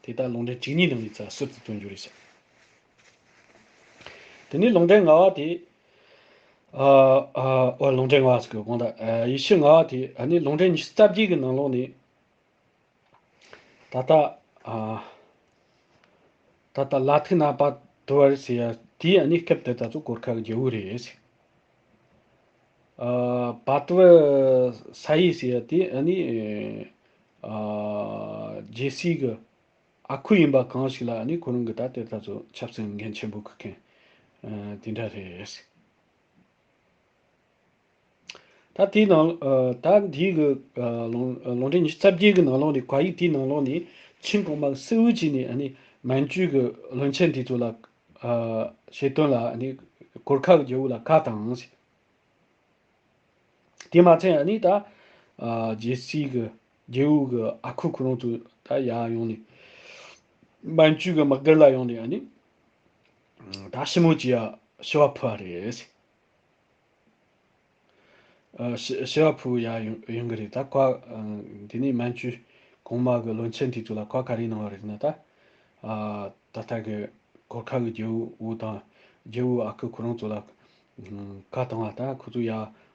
དེ་ད་ལུང་འདྲེན་བཅུ་གཉིས་ནང་ནས་ཙ་ཟུར་དུ་བཏོན་རྒྱུ་རེད་ཟེར། དེ་ནས་ལུང་འདྲེན་ལྔ་བ་དེ་ཨ་ཨ་ཨོ་ལུང་འདྲེན་ལྔ་བ་ཟེར་གི་དགོངས་དག་ཨ་ཡེ་ཤུ་ལྔ་བ་དེ་ཨ་ནི་ལུང་འདྲེན་ཉི་ཤུ་རྩ་བརྒྱད་ཀྱི་ནང་ལོགས་ནས། ད་ལྟ་ཨ་ད་ལྟ་ལ་ཐི་ན་པ་ཏི་བར་ཟེར་ཡ་དེའི་ཨ་ནི་སྐབས་དེ་ད་ཚོ་གོར་ཁ་གི་རྒྱལ་པོ་རེད། ཨ་པ་ཏི་བར་ས་ཡི་ཟེར་ཡ་དེ་ཨ་ནི་ཨ་རྒྱལ་སྲིད་གི་ཨ་ཁུ་ཡིན་པ་གང་ཞིག་ལ་ཨ་ནི་ཁོ་རང་གི་ད་དེ་ད་ཚོ་ཆབ་སྲིད་འགན་ཆེན་པོ་འཁུར་མཁན་ཨ་དེ་འདྲ་རེད། ད་དེའི་ནང་ཨ་ད་འདིའི་གི་ཨ་ལུང་ལུང་འདྲེན་ཉི་ཤུ་རྩ་བརྒྱད་གི་ནང་ལོགས་ནས་བཀའ་ཡིག་དེའི་ནང་ལོགས་ནས་ཆིང་གོང་མ་གི་སྲིད་བྱུས་ནས་ཨ་ནི་མན་ཇུ་གི་བློན་ཆེན་དེ་ཚོ་ལ་ཨ་བཤད་དོན་ལ་ཨ་ནི་གོར་ཁ་གི་རྒྱལ་པོ་ལ་བཀའ་བཏང་ཟེར། དེ་མ་ཚད་ཨ་ནི་ད་ཨ་རྒྱལ་སྲིད་གི་རྒྱལ་པོ་གི་ཨ་ཁུ་ཁོ་རང་ཚོ་ད་ཡར་ཡོང་ནས་མན་ཇུ་གི་དམག་སྒར་ལ་ཡོང་ནས་ཨ་ནི་ད་ཞི་མོལ་བྱེད་ཡ་ཞུ་བ་ཕུལ་བ་རེད་ཟེར། ཨ་ཞི་ཞི་བ་ཕུལ་ཡ་ཡོང་ཡོང་གི་རེད། ད་བཀའ་ཨ་དེ་ནས་མན་ཇུ་གོང་མ་གི་བློན་ཆེན་དེ་ཚོ་ལ་བཀའ་ག་རེ་གནང་བ་རེད་ཟེར་ན། ད་ཨ་ད་ལྟ་གི་གོར་ཁ་གི་རྒྱལ་པོ་དང་རྒྱལ་པོ་ཨ་ཁུ་ཁོ་རང་ཚོ་ལ་ཨ་བཀའ་བཏང་བ། ད་ཁོ་ཚོ་ཡ་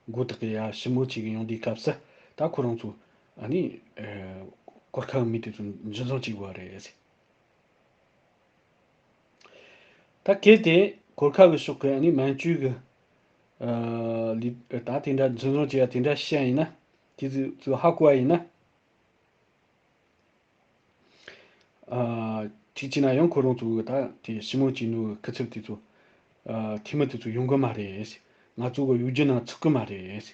མགོ་བཏགས་གི་ཡ་ཞི་མོལ་བྱེད་གི་ཡོང་དུས་སྐབས་སུ་ད་ཁོ་རང་ཚོ་ཨ་ནི་ཨ་གོར་ཁ་གི་མི་དེ་ཚོ་འཇུ་བཟུང་བྱེད་དགོས་པ་རེད་ཟེར། ད་གལ་ཏེ་གོར་ཁ་གི་ཕྱོགས་ཀྱིས་ཨ་ནི་མན་ཇུ་གི་ཨ་ལི་ད་དེ་འདྲ་འཛིན་བཟུང་བྱས་ཡ་དེ་འདྲ་བཤད་ཡིན་ན། དེ་ཚོས་ཚོས་ཧ་གོ་བ་ཡིན་ན། ཨ་གཅིག་བྱས་ན་ཡང་ཁོ་རང་ཚོ་གི་ད་དེ་ཞི་མོལ་བྱས་ནོ་གི་སྐུ་ཚབ་དེ་ཚོ་ ཨ། འཐུས་མི་དེ་ཚོ་ཡོང་གི་མ་རེད། ང་ཚོ་གི་གཡོ་སྒྱུ་ནང་ཚུད་གི་མ་རེད།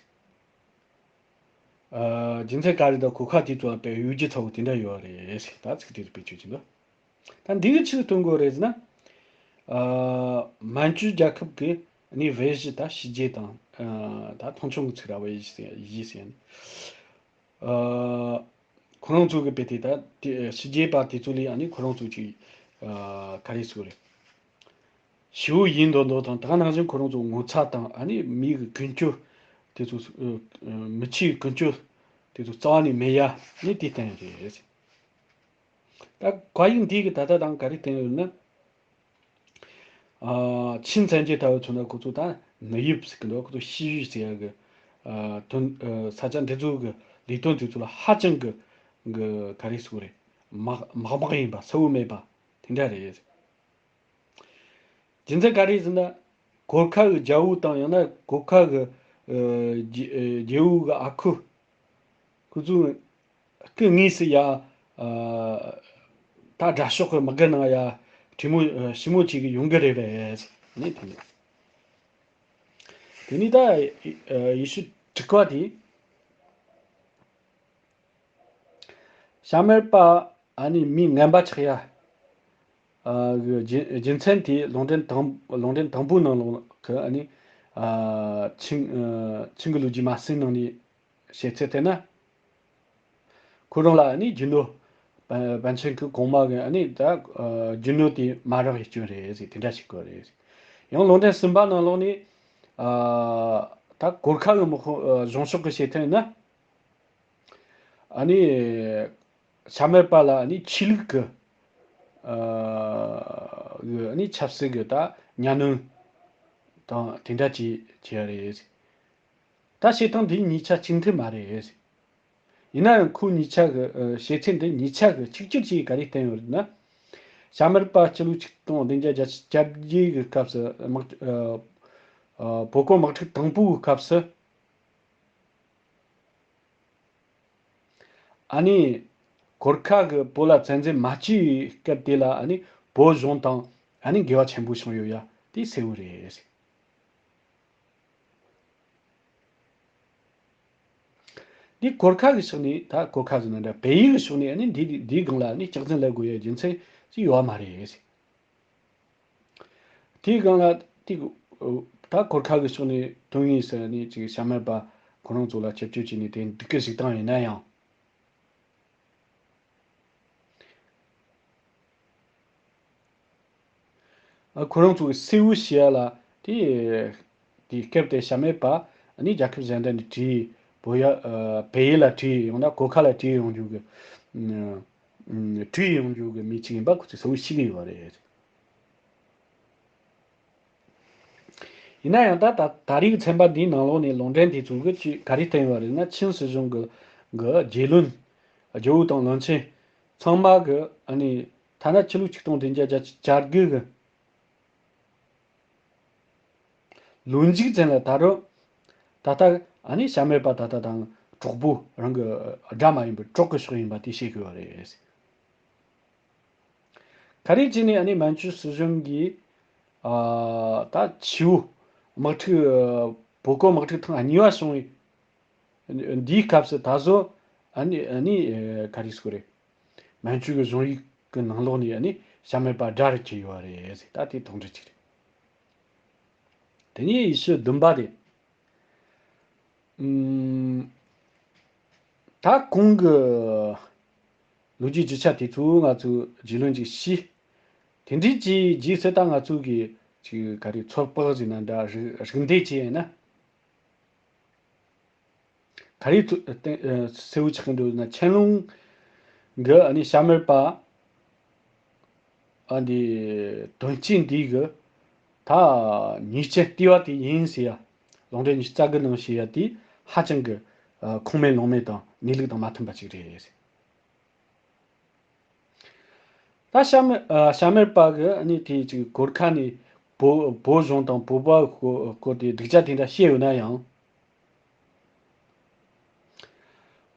ཨ། རྒྱུ་མཚན་ག་རེ་དང་གོ་ཁ་དེ་ཚོ་ལ་དཔེ་གཡོ་སྒྱུ་ཚ་བོ་དེ་འདྲ་ཡོད་རེད། ད་ཚིག་དེ་དཔེ་བརྗོད་ཀྱི་འདུག་ད་འདི་གི་ཆི་སྟོན་དགོས་རེད་ཟེར་ན། ཨ། མན་ཇུ་རྒྱལ་ཁབ་ཀྱི་ནི་བེད་གཞི་ད་ཞི་རྒྱས་དང་། ཨ། ད་མཐོང་ཆུང་གི་ཚིག་ར་བེད་གཞི་ཟེར་ཡ་ཟེར་ཡ་ནི། ཨ། ཁོ་རང་ཚོ་གི་དཔེ་དེ་ད་དེ་ཞི་རྒྱས་པ་དེ་ཚོ་ལས་ཨ་ནི་ཁོ་རང་ཚོ་ཅིག་ཨ། ག་རེ་ཟེར་དགོས་རེད། ཞི་བོ་ཡིན་མདོག་མདོག་དང་། ད་ག་ནང་བཞིན་ཁོ་རང་ཚོ་ངོ་ཚ་དང་། ཨ་ནི་མི་གི་ཀུན་སྤྱོད་དེ་ཚོ། ཨ། མི་ཆོས་ཀུན་སྤྱོད་དེ་ཚོ་རྩ་བ་ནས་མེད་ཡ་ནི་དེ་བསྟན་རེད། ད་བཀའ་ཡིག་འདི་གི་ད་ལྟ་དང་ག་རེ་བསྟན་ཡོད་ན། ཨ། ཆིན་ཚན་རྒྱལ་ལྟ་བུ་མཚོན་ན་ཁོ་ཚོ་ད་ནི་ཡིབ་ཟེར་གི་འདུག་ཁོ་ཚོ་ཤི་ཡུས་ཟེར་ཡ་གི། ཨ། དོན། ཨ། ས་ཆ་འདི་ཚོ་གི་ལས་དོན་དེ་ཚོ་ལ་ཧ་ཅང་གི་གི་ག་རེ་ཟེར་དགོས་རེད། མག་མག་མག་ཡིན་པ། གསལ་བོ་མེད་པ་དེ་འདྲ་རེད། རྒྱུ་མཚན་ག་རེ་ཟེར་ན། གོར་ཁ་གི་རྒྱལ་པོ་དང་ཡང་ན་གོར་ཁ་གི། ཨ། རྒྱལ་རྒྱལ་པོ་གི་ཨ་ཁུ། ཁོ་ཚོ་སྐུ་དངོས་སུ་ཡ། ཨ། ད་དགྲ་ཕྱོགས་ཀྱི་དམག་སྒར་ནང་ཡ་གྲོས་མོལ། ཨ། ཞིབ་མོ་བྱེད་གི་ཡོང་གི་རེད་པས། ནི་དེ་ནི། དེ་ནི་ད། ཨ། ཡེ་ཤུ་དྲུག་པ་དེ། ཤ་མེད་པ་ཨ་ནི་མི་ངན་པ་ཆགས་ཡ། ཨ། གི་རྒྱུ་རྒྱུ་མཚན་དེ་ལུང་འདྲེན་དང་། ལུང་འདྲེན་དང་པོའི་ནང་ལོགས་ཀྱི་ཨ་ནི། ཨ། ཆིང་། ཨ། ཆིང་གི་ལོ་རྒྱུས་མ་ཟིན་ནང་ནས་བཤད་ཚད་དེ་ན། ཁོ་རང་ལ་ཨ་ནི་རྒྱུ་ནོར་པཎ་པཎ་ཆེན་གྱི་གོང་མ་གི་ཨ་ནི་ད། ཨ། རྒྱུ་ནོར་དེ་མ་རག་ཡི་སྐྱོན་རེད་ཟེར་དེ་འདྲ་ཞིག་གོ་རེད། ཡང་ལུང་འདྲེན་གསུམ་པ་ནང་ལོགས་ནས། ཨ། ད་གོར་ཁ་གི་དམག་དཔུང་། ཨ། གཞུང་ཕྱོགས་ཀྱི་བཤད་ཐོན་ན། ཨ་ནི་ཤ་མེད་པ་ལ་ཨ་ནི་ཆོས་ལུགས་ཀྱི། ཨ། གི་ཨ་ནི་ཆབ་སྲིད་ཀྱི་ད་གཉའ་གནོན་དང་དེ་འདྲ་ཅིག་བྱས་རེད། ད་བྱེད་སྟངས་འདི་གཉིས་ཆ་གཅིག་མཐུན་མ་རེད། ཡིན་ན་ཡང་ཁོ་གཉིས་ཆ་གི། ཨ། བྱེད་ཚད་འདི་གཉིས་ཆ་གི་གཅིག་གྱུར་ཅིག་ག་རེ་བསྟན་ཡོད་རེད་ན། ཤ་མེད་པ་སྤྱི་ལོ་ཆིག་སྟོང་བདུན་བརྒྱ་བརྒྱད་ཅུ་གྱ་བརྒྱད་གི་སྐབས་སུ་དམག། ཨ། ཨ། བོད་གོང་དམག་འཁྲུག་དང་པོའི་སྐབས་སུ། ཨ་ནི་གོར་ཁ་གིས་བོད་ལ་བཙན་འཛུལ་མ་བྱས་པའི་སྐབས་དེ་ལ་ཨ་ནི་བོད་གཞུང་དང་ཨ་ནི་འགལ་བ་ཆེན་པོ་བྱུང་ཡོད་ཡ་དེ་གསལ་བོ་རེད། འདི་གོར་ཁ་གི་ཕྱོགས་ནས། ད་གོར་ཁ་ཟེར་ན་འདྲ། བལ་ཡུལ་གི་ཕྱོགས་ནས་ཨ་ནི་འདི་འདིའི་སྒང་ལ་ཨ་ནི་སྐྱག་རྫུན་ལབ་དགོས་ཡ་རྒྱུ་མཚན་ཅིག་ཡོད་མ་རེད། དེའི་སྒང་ལ་དེ། ད་གོར་ཁ་གི་ཕྱོགས་ནས་དོན་དངོས་སུ་ནི་ཅིག་ཤ་མེད་པ་ཁོ་རང་ཚོ་ལ་སྐྱབས་བཅོལ་བྱས་ནས་དེ་འདུག་གི་བཞག་སྟངས་ཡིན་ན་ཡང་། ཨ། ཁོ་རང་ཚོ་གི་སེའུ་ཞེས་ཡ་ལ་དེ། དེ་སྐབས་དེ་ཤ་མེད་པ་ནི་རྒྱལ་ཁབ་གཞན་དག་ནས་བྲོས། བོད་ཡ། ཨ། བལ་ཡུལ་ལ་བྲོས། ཡང་ན་གོར་ཁ་ལ་བྲོས་ཡོང་རྒྱུ་གི། ཨ། བྲོས་ཡོང་རྒྱུ་གི་མི་གཅིག་ཡིན་པ་ཁོ་ཚོས་གསལ་བོ་ཤེས་ཀྱི་ཡོད་རེད། ཡིན་ན་ཡང་ད་ད་ད་རེས་ཀྱི་ཚན་པ་འདིའི་ནང་ལོགས་ནས་ལུང་འདྲེན་དེ་ཚོ་གིས་ཅིག་ག་རེ་བསྟན་ཡོད་རེད་ན། ཆིན་སྲིད་གཞུང་གི་གི་རྒྱལ་བློན། རྒྱལ་པོ་དང་བློན་ཆེན་ཚང་མ་གི་ཨ་ནི་ཐ་ན་ཕྱི་ལོ་ཆིག་སྟོང་བདུན་བརྒྱ་བརྒྱད་ཅུ་གྱ་དགུ་གི་ལོ་མཇུག་ཙམ་ལ་ད་རུང་ད་ལྟ་ཨ་ནི་ཤ་མེད་པ་ད་ལྟ་དང་གྲོགས་པོ། རང་གི་དགྲ་མ་ཡིན་པའི་གྲོགས་ཀྱི་ཕྱོགས་ཡིན་པ་དེ་ཤེས་དགོས་པ་རེད། ག་རེ་བྱས་ནས་ཨ་ནི་མན་ཇུ་སྲིད་གཞུང་གིས། ཨ། ད་ཆུ་བོ་དམག་འཁྲུག་བོད་གོང་དམག་འཁྲུག་ཐེངས་གཉིས་པ་བྱུང་བའི་འདིའི་སྐབས་སུ་ད་གཟོད་ཨ་ནི། ཨ་ནི། ཨ། ག་རེ་ཟེར་དགོས་རེད། མན་ཇུ་གི་གཞུང་ཡིག་གི་ནང་ལོགས་ནས་ཨ་ནི་ཤ་མེད་པ་དགྲ་རུ་གྱུར་ཡོད་རེད་ཟེར། ད་དེ་དོགས་འདྲི་ཅིག་རེད། དེ་ནས་ཡེ་ཤུ་བདུན་པ་དེ། ཨུམ། ད་གོང་གི་ལོ་རྒྱུས་རྒྱུ་ཆ་དེ་ཚོ་ང་ཚོས་རྒྱུས་ལོན་ཅིག་བྱས། དེ་འདྲའི་ཅིག་རྗེས་སུ་ད་ང་ཚོ་གི་ཅིག་ག་རེ་ཚོད་དཔག་ཟེར་ན་འདྲ། རིག་རིག་འདེད་བྱས་ན། ག་རེ་ཚོ་ཨ་གསལ་བོ་ཆགས་ཀྱི་འདུག་ན། ཆན་ལུང་གི་ཨ་ནི་ཤ་མེད་པ་ཨ་འདི་དོན་རྐྱེན་འདི་གི་ད་ཉེས་ཅན་ལྟེ་བ་དེ་ཡིན་ཟེར་ཡ། ལུང་འདྲེན་ཉི་ཤུ་རྩ་དགུ་ནང་བཤད་ཡ་དེ་ཧ་ཅང་གི་ཨ་ཁུངས་མེད་ལུང་མེད་དང་གནས་ལུགས་དང་མ་མཐུན་པ་ཅིག་རེད། ད་ཤ་མེད། ཨ། ཤ་མེད་པ་གི་ཨ་ནི་དེ་ཅིག་གོར་ཁ་ནས་བོད་བོད་གཞུང་དང་བོད་པ་སྐོར་སྐོར་དེ་སྡུག་ཅག་དེ་འདྲ་བཤད་ཡོད་ན་ཡང་།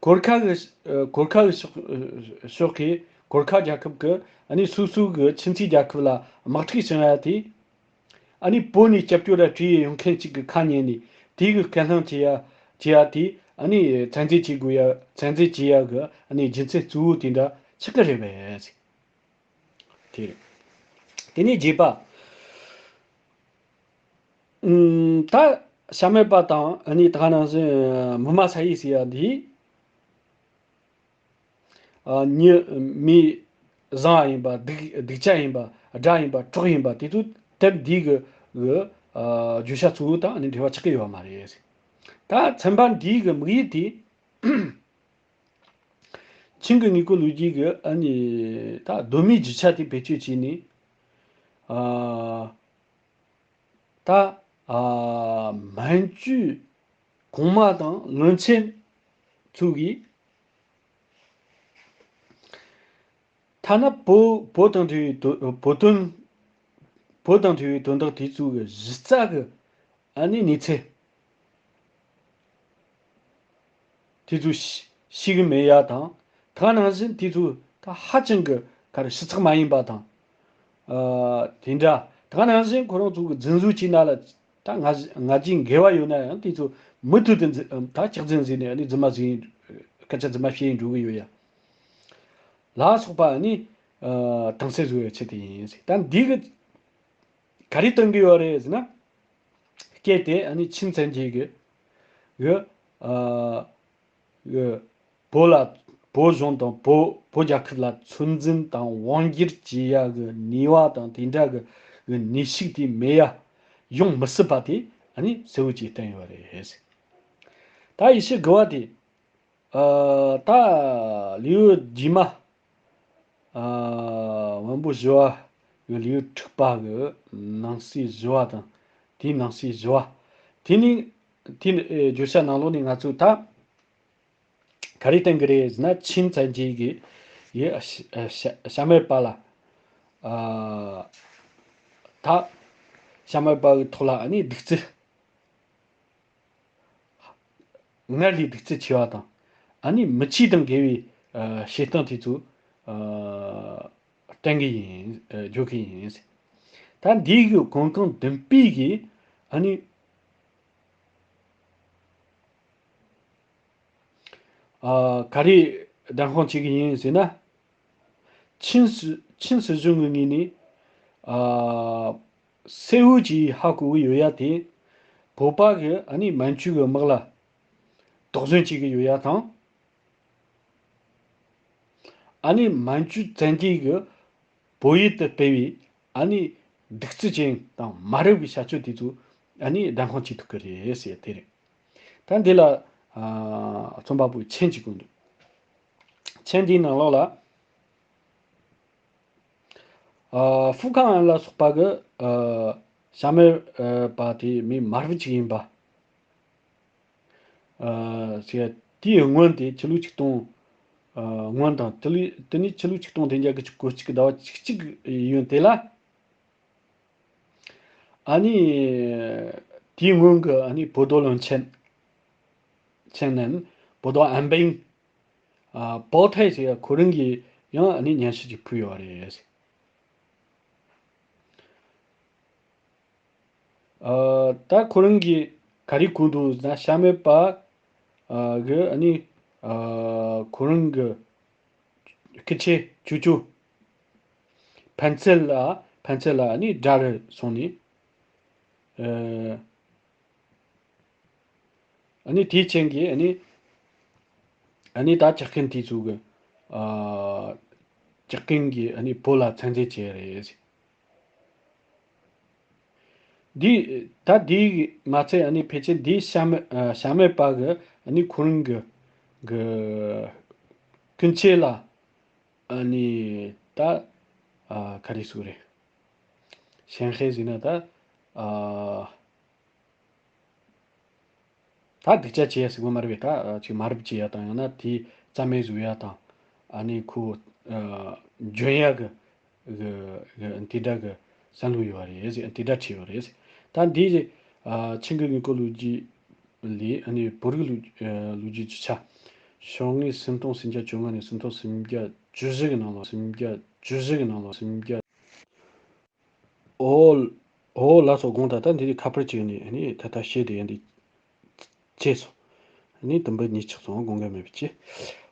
གོར་ཁ་གི། ཨ། གོར་ཁ་གི་ཕྱོགས་ཕྱོགས་ཀྱིས་གོར་ཁ་རྒྱལ་ཁབ་ཀྱི་ཨ་ནི་སོ་སོ་གི་ཁྱིམ་མཚེས་རྒྱལ་ཁབ་ལ་དམག་འཁྲུག་བྱུང་ཡ་དེ། ཨ་ནི་བོད་ནས་སྐྱབས་བཅོལ་ར་བྲོས་ཡོང་མཁན་ཅིག་གི་ཁ་ཉན་ནས་དེ་གི་སྐད་སྣང་བྱེད་ཡ་བྱེད་ཡ་དེ་ཨ་ནི་ཚད་འཛིན་བྱེད་དགོས་ཡ་ཚད་འཛིན་བྱེད་ཡ་གི་ཨ་ནི་རྒྱུ་མཚན་གཙོ་བོ་དེ་འདྲ་ཆགས་ཀྱི་རེད་པས། དེ་རེད། དེ་ནས་རྗེས་པ། ཨུམ། ད་ཤ་མེད་པ་དང་ཨ་ནི་ད་ག་ནང་བཞིན་མི་མ་ས་ཡི་ཟེར་ཡ་འདི། ཨ། མྱི་མི་བཟང་བ་ཡིན་པ་སྡིག་སྡིག་ཅན་ཡིན་པ་དགྲ་ཡིན་པ་གྲོགས་ཡིན་པ་དེ་ཚོ་དེབ་འདི་གི་གི་ཨ་བརྗོད་བྱ་གཙོ་བོ་དང་ཨ་ནི་འབྲེལ་བ་ཆགས་ཀྱི་ཡོད་མ་རེད། ད་ཚན་པ་འདིའི་གི་དམིགས་ཡུལ་དེ། ཆིང་གི་དངོས་པོ་ལོ་རྒྱུས་ཀྱི་ཨ་ནི་ད་གདོད་མའི་རྒྱུ་ཆ་དེ་བེད་སྤྱོད་བྱས་ནས། ཨ། ད། ཨ། མན་ཇུ་གོང་མ་དང་བློན་ཆེན་ཚོ་གིས། ཐ་ན་བོད་བོད་དང་འབྲེལ་བའི་དོན་བོད་དོན། བོད་དང་འབྲེལ་བའི་དོན་དག་དེ་ཚོའི་གཞི་རྩ་གི་ཨ་ནི་གནས་ཚུལ་དེ་ཚོ་ཤེས་ཤེས་གི་མེད་ཡ་དང་། ད་ག་ནང་བཞིན་དེ་ཚོ་ད་ཧ་ཅང་གི་ག་རེ་ཞིབ་ཚགས་མ་ཡིན་པ་དང་། ཨ། དེ་འདྲ། ད་ག་ནང་བཞིན་ཁོ་རང་ཚོ་གི་རྫུན་བཟོ་བྱས་ན་ལ་ད་ང་ང་རྒྱལ་འགལ་བ་ཡོད་ན་ཡང་དེ་ཚོ་མུ་མཐུད་དུ་རྫུན་ད་སྐྱག་རྫུན་བཟོས་ནས་ཨ་ནི་རྫུན་མ་བཟོས་ཡིན། སྐད་ཆ་རྫུན་མ་བཤད་ཡིན་འགྲོ་གི་ཡོད་ཡ། ལ་སོགས་པ་ནི། ཨ། དྭངས་གསལ་བཟོ་བའི་ཆེད་དུ་ཡིན། ད་འདི་གི་ག་རེ་སྟོན་གི་ཡོད་རེད་ཟེར་ན། སྐད་དེ་ཨ་ནི་ཆིན་ཚན་རྒྱལ་གི་གི་ཨ་གི་བོད་ལ་བོད་གཞུང་དང་བོད་བོད་རྒྱལ་ཁབ་ལ་ཚོད་འཛིན་དང་དབང་སྒྱུར་བྱེད་ཡ་གི་ནུས་པ་དང་དེ་འདྲ་གི་གི་ནུས་ཤུགས་དེ་མེད་ཡ་ཡོང་མི་སྲིད་པ་དེ་ཨ་ནི་གསལ་བོ་བྱས་བསྟན་ཡོད་རེད། ད་ཡེ་ཤུ་དགུ་བ་དེ། ཨ། ད་ལེའུ་རྗེས་མ། ཨ། བོན་པོ་བཞི་བ་གི་ལེའུ་དྲུག་པ་གི་ནང་གསེས་བཞི་བ་དང་། དེའི་ནང་གསེས་བཞི་བ། དེ་ནི་དེ་ནི་ཨེ་བརྗོད་བྱ་ནང་ལོགས་ནས་ང་ཚོས་ད་ག་རེ་བསྟན་གི་རེད་ཟེར་ན། ཆིན་ཚན་རྒྱལ་གྱིས་ཡི་ཨ་ཤ་ཨ་ཤ་ཤ་མེད་པ་ལ། ཨ། ད་ཤ་མེད་པ་གི་ཐོག་ལ་ཨ་ནི་གདུག་རྩུབ། སྔར་ལས་གདུག་རྩུབ་ཆེ་བ་དང་། ཨ་ནི་མི་ཆོས་དང་འགལ་བའི་ཨ་བྱེད་སྟངས་དེ་ཚོ་ཨ་བསྟན་གི་ཡིན། ཨ་བརྗོད་གི་ཡིན། ད་འདིའི་གི་གོང་གང་མདུན་སྤོས་གི་ཨ་ནི་ཨ་ག་རེ་བདམས་དཔང་བྱེད་གི་ཡིན་ཟེར་ན། ཆིན་སྲིད་ཆིན་སྲིད་གཞུང་གི་ངོས་ནས་ཨ་གསལ་བོ་ཅིག་ཧ་གོ་གི་ཡོད་ཡ་དེ། བོད་པ་གི་ཨ་ནི་མན་ཇུ་གི་དམག་ལ་དོགས་ཟོན་བྱེད་གི་ཡོད་ཡ་དང་། ཨ་ནི་མན་ཇུ་བཙན་རྒྱལ་གི་བོད་ཡུལ་དུ་སྤེལ་བའི་ཨ་ནི་གདུག་རྩུབ་ཅན་དང་མ་རབས་ཀྱི་བྱ་སྤྱོད་དེ་ཚོ་ཨ་ནི་བདམས་དཔང་བྱེད་ཐུབ་ཀྱི་རེད་ཟེར་དེ་རེད། ད་འདི་ལ་ཨ་རྩོམ་པ་པོའི་མཆན་གཅིག་བཀོད་འདུག་མཆན་འདིའི་ནང་ལོགས་ལ། ཨ། ཧྥུ་ཁང་ཨན་ལ་སོགས་པ་གི་ཨ་ཤ་མེད་པ་དེ་མི་མ་རབས་ཅིག་ཡིན་པ། ཨ་ཟེར་དེའི་སྔོན་དེ་ཕྱི་ལོ་ཆིག་སྟོང་ཨ་སྔོན་དང་དེ་ལས་དེ་ནས་ཕྱི་ལོ་ཆིག་སྟོང་བདུན་བརྒྱ་དགུ་བཅུ་གོ་གཅིག་གི་ཟླ་བ་བཅུ་གཅིག་ཡོན་དེ་ལ། ཨ་ནི་དེའི་སྔོན་གི་ཨ་ནི་བོད་དོ་བློན་ཆེན་ཆེན་ནན་བོད་དོ་ཨན་པིང་ཨ་པོ་ཐའི་ཟེར་ཡ་ཁོ་རང་གིས་ཡང་ཨ་ནི་སྙན་ཞུ་ཅིག་ཕུལ་ཡོད་རེད། ཨ་ད་ཁོ་རང་གིས་ག་རེ་གོ་འདུག་ཟེར་ན། ཤ་མེད་པ་ཨ་གི་ཨ་ནི་ཨ་ཁོ་རང་གི་སྐུ་ཆེ་ཅོ་ཅོ་ཕན་ཚུན་ལ་ཕན་ཚུན་ལ་ཨ་ནི་དགྲ་རུ་སོང་ནས། ཨ་ཨ་ནི་དེའི་རྐྱེན་གྱིས་ཨ་ནི་ཨ་ནི་ད་ཇག་རྐུན་དེ་ཚོ་གི་ཨ་ཇག་རྐུན་གྱིས་ཨ་ནི་བོད་ལ་ཚད་འཛིན་བྱས་རེད། འདི་ད་འདི་མ་ཚད་ཨ་ནི་ཕལ་ཆེར་འདིའི་ཤ་མེད་ཨ་ཤ་མེད་པ་གི་ཨ་ནི་ཁོ་རང་གི་གི་སྐུ་མཆེད་ལ་ཨ་ནི་ད་ཨ་ག་རེ་ཟེར་རེད། ཞན་ཧེ་ཟེར་ན་ད་ཨ། ད་སྡིག་ཅག་བྱེད་ཡ་ཟེར་གོ་མ་རེད་པས། ད་ཅིག་མ་རབས་བྱེད་ཡ་དང་ཡང་ན་དེ་རྩ་མེད་བཟོ་ཡ་དང་། ཨ་ནི་ཁོ་འཇོན་ཡ་གི་གི་གི་དེ་འདྲ་གི་བསམ་བློ་ཡོད་པ་རེད་ཟེར། དེ་འདྲ་བྲིས་ཡོད་རེད་ཟེར། ད་འདི་ཨ་ཆིང་གི་དངོས་པོ་ལོ་རྒྱུས་ལས་ཨ་ནི་བོད་རིགས་ལོ་ཨ་ལོ་རྒྱུས་ཀྱི་ཆ། ཤོག་ངོས་སུམ་སྟོང་སུམ་བརྒྱ་བཅོ་ལྔ་ནས་སུམ་སྟོང་སུམ་བརྒྱ་བཅུ་བཞི་གི་ནང་ལ་སུམ་བརྒྱ་བཅུ་བཞི་གི་ནང་ལ་སུམ་བརྒྱ། ཨོ། ཨོ་ལགས་སོ། དགོངས་དག། ད་འདི་ཁ་པར་བྱས་ནས་ནི་ད་ལྟ་བཤད་དེ་ཡིན་དེ་བྱས་སོང་། ནི་དུམ་བུ་གཉིས་ཆགས་སོང་། དགོངས་འགལ་མེད་པ་བྱས།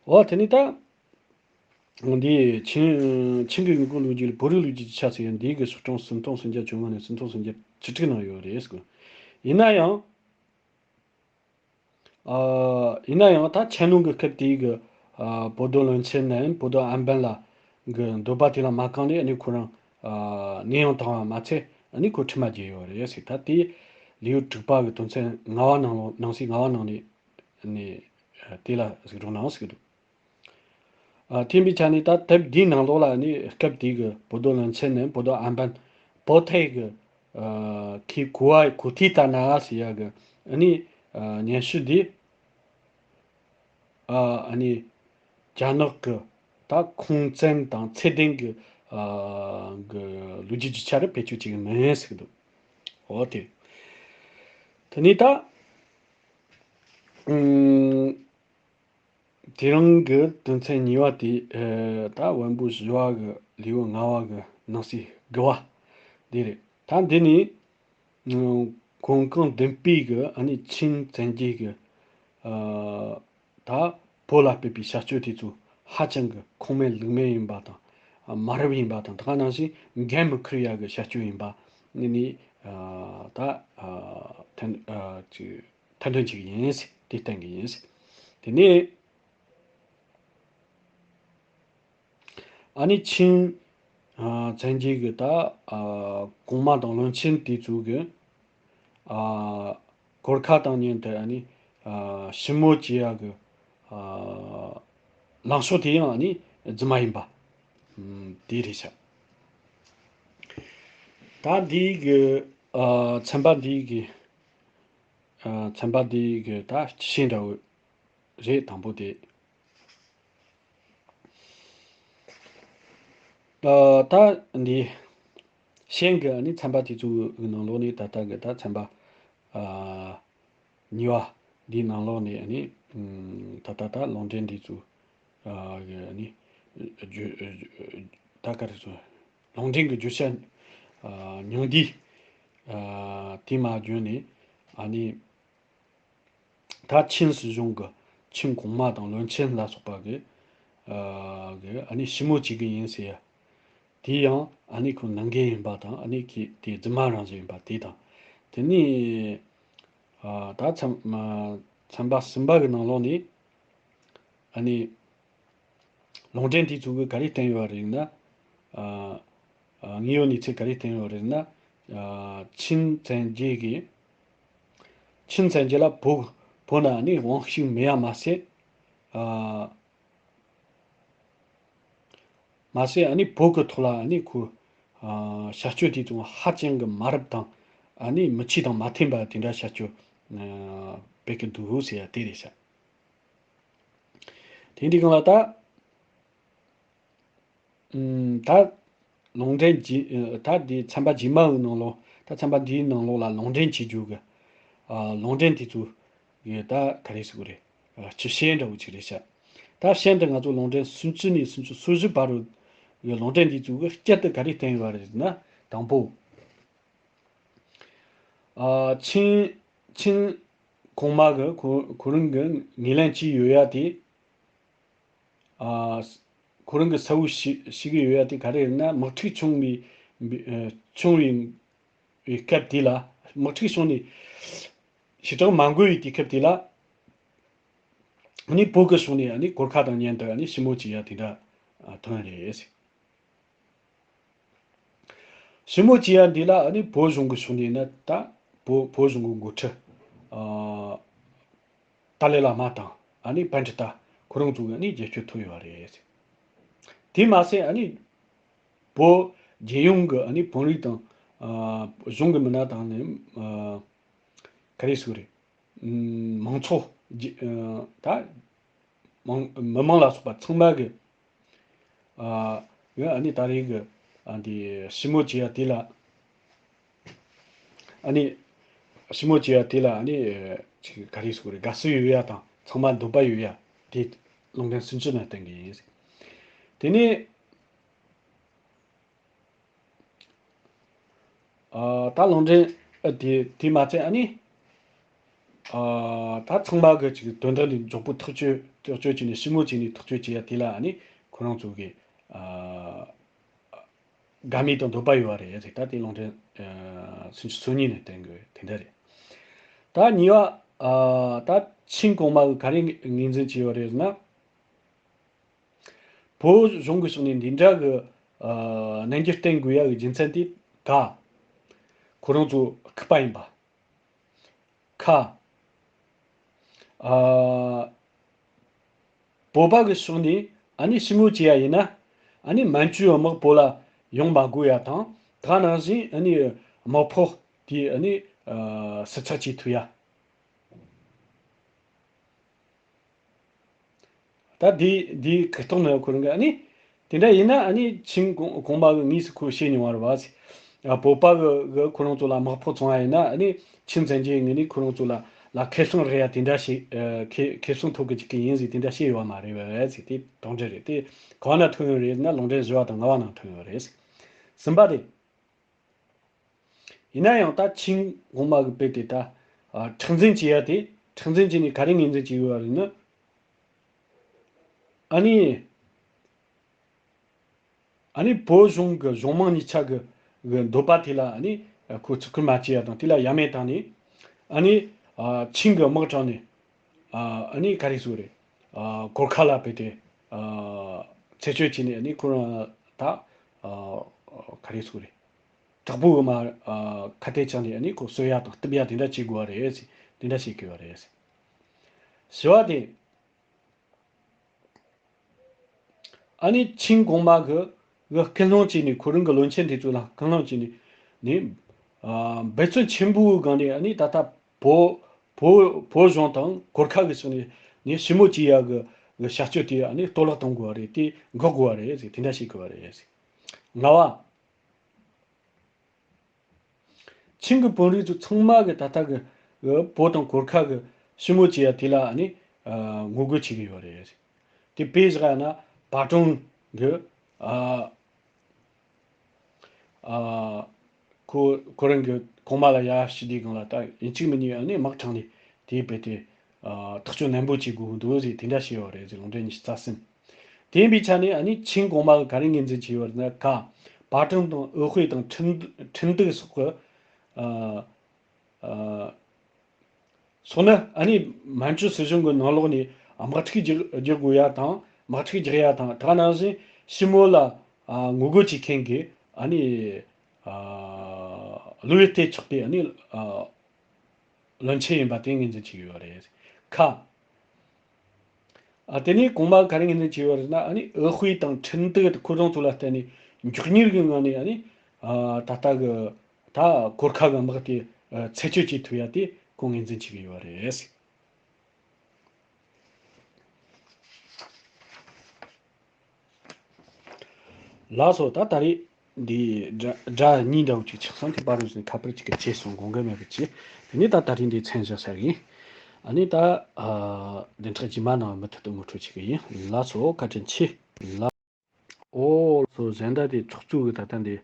ཨོ་དེ་ནི་ད། འདི་ཆིང་ཆིང་གི་དངོས་པོ་ལོ་རྒྱུས་ལ་བོད་རིགས་ལོ་རྒྱུས་ཀྱི་ཆ་ཟེར་ཡང་འདི་གི་སོ་ཀྲུང་སུམ་སྟོང་སུམ་བརྒྱ་བཅོ་ལྔ་ནས་སུམ་སྟོང་སུམ་བརྒྱ་བཅུ་དྲུག་ནང་ཡོད་རེད་ཟེར། ཡིན་ན་ཡང་། ཨ། ཡིན་ན་ཡང་ད་ཆན་ལུང་གི་སྐབས་དེའི་གི་ཨ། བོ་དོ་ལོན་ཆེན་ནས་བོ་དོ་ཨན་པན་ལ་གི་འདོད་པ་དེ་ལ་མ་བསྐངས་ནས་ཨ་ནི་ཁོ་རང་ཨ། ནད་ཡང་དྭངས་པ་མ་ཚད་ཨ་ནི་ཁོ་ཁྲིམས་མ་བརྒྱབ་ཡོད་རེད་ཟེར། ད་དེ་ལེའུ་དྲུག་པ་གི་དོན་ཚན་ལྔ་པ་ནང་ལོ་ནང་གསེས་ལྔ་པ་ནང་ནས་ནས་དེ་ལ་གཟིགས་རོགས་གནང་ཟེར་གི་འདུག་ཨ། དེ་ཡིན་པའི་ཆ་ནས་ད་དེབ་འདིའི་ནང་ལོགས་ལ་ནི་སྐབས་དེའི་གི་བོ་དོ་ལོན་ཆེན་ནས་བོ་དོ་ཨན་པན་བོ་ཐའི་གི་ཨ། ཁི་གོ་བ་གོ་ཐི་ལྟར་ན་ཟེར་ཡ་གི་ཨ་ནི་ཨ། སྙན་ཞུ་འདི་ཨ། ཨ་ནི་རྒྱ་ནག་གི་ད་ཁུངས་བཙན་དང་ཚད་ལྡན་གི་ཨ། གི་ལོ་རྒྱུས་ཀྱི་ཆ་རུ་བེད་སྤྱོད་བྱེད་ཀྱི་མིན་ཟེར་གི་འདུག་འོ་དེ། དེ་ནི་ད། ཨུམ། དེ་རིང་གི་དོན་ཚན་གཉིས་པ་དེ་ཨེ། ད་བོན་པོ་བཞི་པ་གི་ལེའུ་ལྔ་པ་གི་ནང་གསེས་དགུ་པ་འདི་རེད། ད་འདི་ནི་ཨུམ། གོང་གང་ལྡན་པའི་གི་ཨ་ནི་ཆིང་བཙན་རྒྱལ་གི་ཨ། ད་བོད་ལ་སྤེལ་བའི་བྱ་སྤྱོད་དེ་ཚོ་ཧ་ཅང་གི་ཁུངས་མེད་ལུགས་མེད་ཡིན་པ་དང་། མ་རབས་ཡིན་པ་དང་། ད་ག་ནང་བཞིན་འགན་མི་འཁུར་ཡ་གི་བྱ་སྤྱོད་ཡིན་པ་ནི་ནི་ཨ། ད་ཨ། ཐན་ཨ། ཅིག་ཐེར་འདོན་བྱེད་ཀྱི་ཡིན་ཟེར། དེ་བསྟན་གྱི་ཡིན་ཟེར། དེ་ནས་ཨ་ནི་ཆིང་ཨ། བཙན་རྒྱལ་གྱི་ད་ཨ། གོང་མ་དང་བློན་ཆེན་དེ་ཚོ་གི་ཨ། གོར་ཁ་དང་མཉམ་དུ་ཨ་ནི་ཨ། ཞི་མོལ་བྱེད་ཡ་གི་ཨ། ལངས་ཕྱོགས་དེ་ཡང་ཨ་ནི་རྫུན་མ་ཡིན་པ་ཨུམ། དེ་རེད་ཤག་ད་འདིའི་གི་ཨ། ཚན་པ་འདིའི་གི་ཨ། ཚན་པ་འདིའི་གི་ད་སྤྱི་བཤད་འདྲ་བོ་རེད། དང་པོ་དེ། ཨ། ད་འདི་གཞན་གྱི་ཨ་ནི་ཚན་པ་དེ་ཚོའི་ནང་ལོགས་ནས་ད་ལྟ་གི་ད་ཚན་པ་ཨ། གཉིས་པ་འདིའི་ནང་ལོགས་ནས་ཨ་ནི་ད་ལྟ་ད་ལུང་འདྲེན་འདི་ཚོ་ཨ། གི་ཨ་ནི་བརྗོད་ད་ག་རེ་ཚོ་ལུང་འདྲེན་གྱི་བརྗོད་བྱ་ཨ། ཉུང་འདུས་ཨ། དེ་མ་བརྗོད་ནས་ཨ་ནི། ད་ཆིན་སྲིད་གཞུང་གི་ཆིན་གོང་མ་དང་བློན་ཆེན་ལ་སོགས་པ་གི་ཨ། གི་ཨ་ནི་ཞི་མོལ་བྱེད་ཀྱི་ཡིན་ཟེར་ཡ། དེ་ཡང་ཨ་ནི་ཁོ་ནང་འགལ་ཡིན་པ་དང་། ཨ་ནི་ཁོ་དེ་རྫུན་མ་རང་བཞིན་ཡིན་པ་དེ་དང་། དེ་ནས་ཨ། ད་ཚན་ཚན་པ་གསུམ་པ་གི་ནང་ལོགས་ནས་ཨ་ནི། ལུང་འདྲེན་དེ་ཚོ་གིས་ག་རེ་བསྟན་ཡོད་རེད་ན། ཨ། ཨ། དངོས་ཡོད་གནས་ཚུལ་ག་རེ་བསྟན་ཡོད་རེད་ན། ཨ། ཆིན་བཙན་རྒྱལ་གྱིས། ཆིན་བཙན་རྒྱལ་ལ་བོད་བོད་ན་ནི་དབང་ཤུགས་མེད་ཡ་མ་ཟད། ཨ། མ་ཟད་ཨ་ནི་བོད་ཀྱི་ཐོག་ལ་ཨ་ནི་ཁོ། ཨ། བྱ་སྤྱོད་དེ་ཚོ་ཧ་ཅང་གི་མ་རབས་དང་། ཨ་ནི་མི་ཆོས་དང་མ་མཐུན་པ་དེ་འདྲ་བྱ་སྤྱོད། ཨ། སྤེལ་གྱི་འདུག་ཟེར་ཡ་དེ་རེད་ཤག་དེ་འདྲའི་སྒང་ལ་ད། ཨུམ། ད་ལུང་འདྲེན་རྗེས། ད་འདི་ཚན་པ་རྗེས་མའི་ནང་ལོགས། ད་ཚན་པ་འདིའི་ནང་ལོགས་ལ་ལུང་འདྲེན་བྱེད་རྒྱུ་གི། ཨ། ལུང་འདྲེན་དེ་ཚོ་གི་ད་ག་རེ་ཟེར་དགོས་རེད། ཨ། སྤྱི་བཤད་འདྲ་བོ་ཅིག་རེད་ཤག་ད་བཤད་འདི་ང་ཚོ་ལུང་འདྲེན་སུམ་ཅུ་ནས་སུམ་ཅུ་སོ་བཞི་བར་དུ་གི་ལུང་འདྲེན་དེ་ཚོ་གི་སྐྱར་དུ་ག་རེ་བསྟན་ཡོད་རེད་ན། དང་པོ། ཨ། ཆིན་ཆིན་གོང་མ་གི་ཁོ་ཁོ་རང་གི་ངོས་ལེན་བྱས་ཡོད་ཡ་དེ། ཨ། ཁོ་རང་གི་གསལ་བོ་ཤེས་ཤེས་ཀྱི་ཡོད་ཡ་དེ་ག་རེ་རེད་ན། དམག་འཁྲུག་བྱུང་བའི་ཨ། བྱུང་བའི་བའི་སྐབས་དེ་ལ། དམག་འཁྲུག་བྱུང་ནས་ཞེ་དྲག་མ་འགོར་བའི་དུས་སྐབས་དེ་ལ། ཨ་ནི་བོད་ཀྱི་ཕྱོགས་ནས་ཨ་ནི་གོར་ཁ་དང་མཉམ་དུ་ཨ་ནི་ཞི་མོལ་བྱེད་ཡ་དེ་འདྲ་ཨ། ཐོན་རེད། ཞི་མོལ་བྱེད་ཡ་འདི་ལ་ཨ་ནི་བོད་གཞུང་གི་ཕྱོགས་ནས་ན། ད་བོད་བོད་གཞུང་གི་འགོ་ཁྲིད་ཨ། ཏཱ་ལའི་བླ་མ་དང་། ཨ་ནི་པཎྜི་ཏ་ཁོ་རང་ཚོ་གི་ཨ་ནི་རྒྱབ་སྐྱོར་ཐོབ་ཡོད་རེད། དེ་མ་ཟད་ཨ་ནི་བོད་རྒྱལ་ཡོངས་ཀྱི་ཨ་ནི་བོད་རིགས་དང་ཨ། གཞུང་གི་མི་སྣ་དང་ནི་ཨ། ག་རེ་ཟེར་དགོས་རེད། ཨུམ། མང་ཚོགས་རྒྱ་ཨ། ད་མང་མི་མང་ལ་སོགས་པ་ཚང་མ་གི་ཨ། ཡང་ཨ་ནི་ད་རེས་ཀྱི་ཨ་འདི་ཞི་མོལ་བྱེད་ཡ་དེ་ལ། ཨ་ནི་ཞི་མོལ་བྱེད་ཡ་དེ་ལ་ཨ་ནི་ཅིག་ག་རེ་ཟེར་དགོས་རེད། དགའ་བསུ་ཡོད་ཡ་དང་ཚང་མ་འདོད་པ་ཡོད་ཡ་དེ་ལུང་འདྲེན་སུམ་ཅུ་ནང་བསྟན་གྱི་ཡིན། དེ་ནས། ཨ་ད་ལུང་འདྲེན་ཨ་དེ་དེ་མ་ཚད་ཨ་ནི། ཨ་ད་ཚང་མ་གི་ཅིག་དོན་དག་འདི་མགྱོགས་པོ་ཐག་གཅོད་ཐག་གཅོད་བྱས་ནས་ཞི་མོལ་བྱས་ནས་ཐག་གཅོད་བྱེད་ཡ་དེ་ལ་ཨ་ནི་ཁོ་རང་ཚོ་གི་ཨ་དགའ་མོས་དང་འདོད་པ་ཡོད་པ་རེད་ཟེར། ད་དེ་ལུང་འདྲེན་ཨ་སུམ་ཅུ་སོ་གཉིས་ནས་བསྟན་དགོས་དེ་འདྲ་རེད། ད་གཉིས་པ་ཨ་ད་ཆིན་གོང་མ་གི་ག་རེ་ངོས་འཛིན་བྱས་ཡོད་རེད་ཟེར་ན། བོད་གཞུང་གི་ཕྱོགས་ནས་འདི་འདྲ་གི་ཨ་ནན་གྱིས་བསྟེན་དགོས་ཡ་གི་རྒྱུ་མཚན་དེ་ག་ཁོ་རང་ཚོ་ཁུག་པ་ཡིན་པ། ཁ། ཨ་བོད་པ་གི་ཕྱོགས་ནས་ཨ་ནི་ཞི་མོལ་བྱེད་ཡ་ཡིན་ན་ཨ་ནི་མན་ཇུའི་དམག་བོད་ལ་ཡོང་མ་དགོས་ཡ་དང་། ད་ནང་བཞིན་ཨ་ནི་དམག་ཕོགས་དེ་ཨ་ནི་ཨ་ཕྱིར་ཚབ་བྱེད་ཐུབ་ཡ། ད་འདི་འདི་ཁེ་ཐོག་ནས་ཁོ་རང་གི་ཨ་ནི། དེ་འདྲ་ཡིན་ན་ཨ་ནི་ཆིང་གོང་གོང་མ་གི་དངོས་སུ་ཁོས་བཤད་མྱོང་བ་རེད་བ། ཨ་བོད་པ་གི་གི་ཁོ་རང་ཚོ་ལ་དམག་ཕོགས་བཙོང་བ་ཡིན་ན་ཨ་ནི་ཆིང་བཙན་གྱིས་ངས་ནི་ཁོ་རང་ཚོ་ལ་ལ་ཁེ་བཟང་རག་ཡ་དེ་འདྲ་བྱེད། ཨ་ཁེ་ཁེ་བཟང་ཐོབ་གི་འཇུག་གི་ཡིན་ཟེར་དེ་འདྲ་བཤད་ཡོད་བ་མ་རེད་བ་ཟེར། དེ་གཏོང་འདྲ་རེད། དེ་གང་ན་ཐོན་ཡོད་རེད་ན་ལུང་འདྲེན་བཞི་པ་དང་ལྔ་པ་ནང་ཐོན་ཡོད་རེད། གསུམ་པ་དེ། ཡིན་ན་ཡང་ད་ཆིང་གོང་མ་གི་དཔེ་དེ་ད་ཨ་མཁྲེགས་འཛིན་བྱེད་ཡ་དེ། མཁྲེགས་འཛིན་བྱས་ནས་ག་རེ་ངོས་འཛིན་བྱེད་དགོས་པ་རེད་ན། ཨ་ནི། ཨ་ནི་བོད་གཞུང་གི་གཞུང་མང་གཉིས་ཆ་གི་གི་འདོད་པ་དེ་ལ་ཨ་ནི་ཁོ་བརྩི་བཀུར་མ་བྱེད་ཡ་དང་། དེ་ལ་ཡ་མེད་བཏང་ནས་ཨ་ནི་ཨ་ཆིང་གི་དམག་དྲངས་ནས་ཨ་ཨ་ནི་ག་རེ་ཟེར་དགོས་རེད། ཨ་གོར་ཁ་ལ་དཔེ་དེ་ཨ་རྩད་གཅོད་བྱས་ནས་ཨ་ནི་ཁོ་རང་ད་ཨ་ག་རེ་ཟེར་དགོས་རེད། དྲག་པོའི་མ་ཨ་ཁ་གཏད་བཅག་ནས་ཨ་ནི་ཁོ་གསོད་ཡ་དང་གཏུབ་ཡ་དེ་འདྲ་བྱེད་དགོས་པ་རེད་ཟེར། དེ་འདྲ་བྱེད་དགོས་པ་རེད་ཟེར། བཞི་བ་དེ། ཨ་ནི་ཆིང་གོང་མ་གི་གི་སྐུལ་སློང་བྱས་ནས། ཁོ་རང་གི་བློན་ཆེན་དེ་ཚོ་ལ་སྐུལ་སློང་བྱས་ནས་ནི། ཨ་འབད་བརྩོན་ཆེན་པོའི་སྒང་ནས་ཨ་ནི་ད་ལྟ་བོད་བོད་བོད་གཞུང་དང་གོར་ཁ་གི་ཕྱོགས་ནས་ནི་ཞི་མོལ་བྱེད་ཡ་གི་གི་བྱ་སྤྱོད་དེ་ཨ་ནི་གཏོར་བརླག་གཏོང་དགོས་པ་རེད། དེ་འགོག་དགོས་པ་རེད་ཟེར། དེ་འདྲ་བྱེད་དགོས་པ་རེད་ཟེར། ལྔ་པ། ཆིང་གི་དཔོན་རིགས་ཚོ་ཚང་མ་གི་ད་ལྟ་གི་གི་བོད་དང་གོར་ཁ་གི་ཞི་མོལ་བྱེད་ཡ་དེ་ལ་ཨ་ནི་ཨ་ངོ་རྒོལ་བྱེད་གི་ཡོད་རེད། དེ་དཔེ་བཞག་ན་པ་ཀྲུང་གི་ཨ་ཨ་ཁོ་ཁོ་རང་གི་གོང་མ་ལ་ཡ་ཞུ་དུས་སྒང་ལ་ད་ཡིན་གཅིག་མིན་གཉིས་ཨ་ནི་དམག་དྲངས་ནས་དེའི་དཔེ་དེ་ཨ་ཐག་གཅོད་ནན་པོ་བྱེད་དགོས་འདུག་ཟེར། དེ་འདྲ་བཤད་ཡོད་རེད་ཟེར། ལུང་འདྲེན་ཉི་ཤུ་རྩ་གསུམ། དེ་ཡིན་པའི་ཆ་ནས་ཨ་ནི་ཆིང་གོང་མ་གི་ག་རེ་ངོས་འཛིན་བྱས་ཡོད་རེད་ན། ཁ། པ་ཀྲུང་དང་འོས་ཧུའེ་དང་ཁྲིན་ཁྲིན་ཏུའུ་སོགས་ཀྱི་ཨ་ཨ་སོགས་ནི་ཨ་ནི་མན་ཇུ་སྲིད་གཞུང་གི་ནང་ལོགས་ནས་དམག་འཁྲུག་རྒྱག་རྒྱག་དགོས་ཡ་དང་། དམག་འཁྲུག་རྒྱག་ཡ་དང་། དེ་ག་ནང་བཞིན་ཞི་མོལ་ལ་ཨ་ངོ་རྒོལ་བྱེད་མཁན་གྱི་ཨ་ནི་ཨ་བློ་ཡུལ་གཏད་ཆོག་པའི་ཨ་ནི་ཨ་བློན་ཆེན་ཡིན་པ་དེ་ངོས་འཛིན་བྱས་ཡོད་རེད། ཁ། ཨ་དེ་ནས་གོང་མ་ག་རེ་ངོས་འཛིན་བྱས་ཡོད་རེད་ན། ཨ་ནི་འོས་ཧུའེ་དང་ཁྲིན་ཏུའུ་ཁོ་རང་ཚོ་ལ་བརྟེན་ནས་མགྱོགས་མྱུར་གྱི་ངང་ནས་ཨ་ནི་ཨ་ད་ལྟ་གི་ད་གོར་ཁ་གི་དམག་དེ་ཨ་ཚེ་སྤྱོད་བྱེད་ཐུབ་ཡ་དེ་ཁོ་ངོས་འཛིན་བྱེད་ཀྱི་ཡོད་རེད། ལགས་སོ། ད་ད་རེས་འདི་སྒྲ་སྒྲ་གཉིས་འདྲ་བོ་ཅིག་ཆགས་སོང་། དེ་པར་རུ་ཟིན་ཁ་པར་ཅིག་གི་བྱས་སོང་། དགོངས་འགལ་མེད་པ་བྱས། དེ་ནས་ད་ད་རེས་འདི་མཚམས་བཞག་ས་ཡིན། ཨ་ནི་ད་ཨ་བདུན་ཕྲག་རྗེས་མ་ནང་མུ་མཐུད་དུ་ངོ་སྤྲོད་བྱེད་ཀྱི་ཡིན། ལགས་སོ། བཀའ་དྲིན་ཆེ། ལགས། ཨོ་ལགས་སོ། གཞན་དག་དེ་ཚོགས་གཙོ་གི་ད་ལྟ་འདི་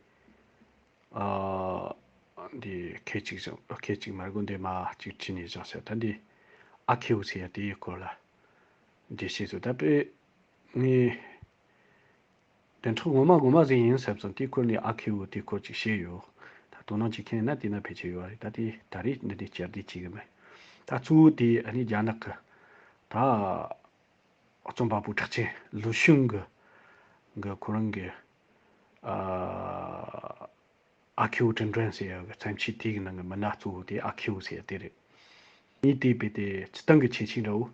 ཨ་འདི་ཁལ་གཅིག་བཞག་ཁལ་གཅིག་མ་དགོས། འདི་མ་གཅིག་བྲིས་ནས་བཞག་ཟེར། ད་འདི་ཨ་ཁེའུ་ཟེར་ཡ་དེའི་སྐོར་ལ་འགྲེལ་བཤད་ཚོ་ད་དཔེ་ངས་བདུན་ཕྲག་སྔོན་མ་སྔོན་མ་ཟིག་ཡིན་ཟེར་སོང་། དེའི་སྐོར་ནས་ཨ་ཁེའུ་དེའི་སྐོར་ཅིག་བཤད་ཡོད། ད་དོ་སྣང་ཅིག་ཁེལ་ན་དེ་ན་ཕལ་ཆེར་ཡོད་རེད། ད་དེ་ད་རེས་འདི་འདྲའི་བསྐྱར་ཟློས་བྱེད་གི་མེད། ད་གཙོ་བོ་དེ་ཨ་ནི་རྒྱ་ནག་གི་ད་རྩོམ་པ་པོ་གྲགས་ཅན་ལུའུ་ཤུན་གི་གི་ཁོ་རང་གི་ཨ་ཨ་ཁེའུ་ཀྲིན་ཀྲན་ཟེར་ཡ་གི་བརྩམས་ཆོས་དེ་གི་ནང་གི་མི་སྣ་གཙོ་བོ་དེ་ཨ་ཁེའུ་ཟེར་ཡ་དེ་རེད། ངས་དེ་དཔེ་དེ་སྤྱིར་བཏང་གི་ཁྱད་ཆོས་འདྲ་བོ།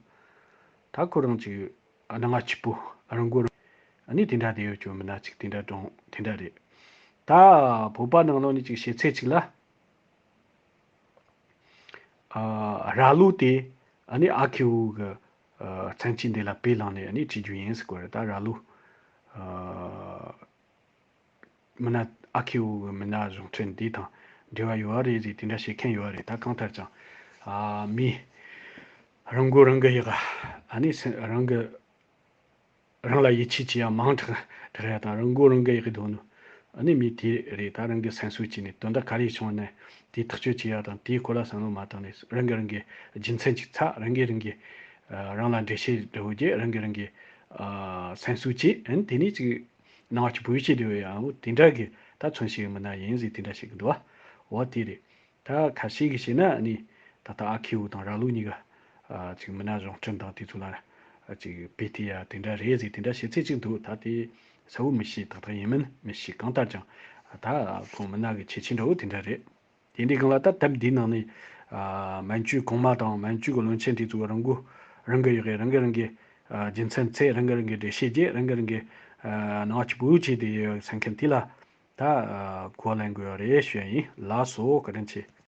ད་ཁོ་རང་ཅིག་སྣང་བ་སྐྱིད་པོ་རང་མགོ་རང་། ཨ་ནི་དེ་འདྲ་དེ་ཡོད་ཅོ་མི་སྣ་ཅིག་དེ་འདྲ་གྲོང་དེ་འདྲ་རེད། ད་བོད་པ་ནང་ལོགས་ནས་ཅིག་བཤད་ཚད་ཅིག་ལ། ཨ་ར་ལོ་དེ་ཨ་ནི་ཨ་ཁེའུ་གི་ཨ་བརྩམས་ཆོས་འདི་ལ་དཔེ་བླངས་ནས་ཨ་ནི་བྲིས་རྒྱུ་ཡིན་ཟེར་གོ་རེད། ད་ར་ལོ་ཨ་མི་སྣ་ཨ་ཁེའུ་གི་མི་སྣ་གཞུང་འཕྲིན་འདི་དང་འབྲེལ་བ་ཡོད་རེད་ཟེར་དེ་འདྲ་བཤད་མཁན་ཡོད་རེད། ད་གང་ལྟར་ཀྱང་ཨ་མི་རང་མགོ་རང་གི་གཡག་ཨ་ནི་སེམས་རང་གི་རང་ལ་ཡིད་ཆེས་བྱེད་ཡ་མང་དྲགས་དྲགས་ཡ་དང་། རང་མགོ་རང་གི་གཡག་གི་སྡོད་ནོ། ཨ་ནི་མི་དེ་རེད། ད་རང་གི་སེམས་གསོ་བྱས་ནས་དོན་དག་ག་རེ་བྱུང་ན་དེ་ཐག་གཅོད་བྱེད་ཡག་དང་། དེའི་སྐོར་ལ་བསམ་བློ་མ་བཏང་ནས་རང་གི་རང་གི་རྒྱུ་མཚན་ཅིག་ཚ། རང་གི་རང་གི་ཨ་རང་ལ་འགྲེལ་བཤད་འདྲ་བོ་བརྒྱབ། རང་གི་རང་གི་ཨ་སེམས་གསོ་བྱས། ཨ་ནི་དེ་ནས་ཅིག་སྣང་བ་ཅིག་བུ་ཡུ་བྱས་བསྡད་ཡོད་ཡ། འོ་དེ་འདྲ་གི་ད་མཚོན་བྱེད་ཀྱི་མི་སྣ་ཡིན་ཟེར་དེ་འདྲ་བཤད་གི་འདུག་བ། འོ་དེ་རེད། ད་ཁ་ཤས་ཀྱིས་བཤད་ན་ནི་ད་ལྟ་ཨ་ཁེའུ་དང་ར་ལུག་གཉིས་ཀ་ཨ་ཅིག་མི་སྣ་གཞུང་འབྲེལ་དང་དེ་ཚོ་ལ་ཨ་ཅིག་བེད་སྤྱོད་ཡ་དེ་འདྲ་རེད་ཟེར་དེ་འདྲ་བཤད་ཚད་ཅིག་འདུག། ད་དེ་གསལ་བོ་མི་ཤེས། ཏག་ཏག་ཡིན་མིན་མི་ཤེས། གང་ལྟར་ཀྱང་ད་ཁོང་མི་སྣ་གི་ཁྱད་ཆོས་འདྲ་བོ་དེ་འདྲ་རེད། དེ་འདྲའི་སྒང་ལ་ད་དེབ་འདིའི་ནང་ནས་ཨ་མན་ཇུའི་གོང་མ་དང་མན་ཇུ་གི་བློན་ཆེན་དེ་ཚོ་རང་གི་རང་གི་ཡག་གི་རང་གི་རང་གི་ཨ་རྒྱུ་མཚན་བཙལ། རང་གི་རང་གི་འགྲེལ་བཤད་བརྒྱབ། རང་གི་རང་གི་ཨ་སྣང་བ་ཅིག་བུ་ཡུ་བྱས་བསྡད་ཡོད་ཟེར་མཁན་དེ་ལ་ད་ཨ་གོ་བ་ལེན་དགོས་པ་རེད་ཞུ་ཡ་ཡིན། ལགས་སོ། བཀའ་དྲིན་ཆེ།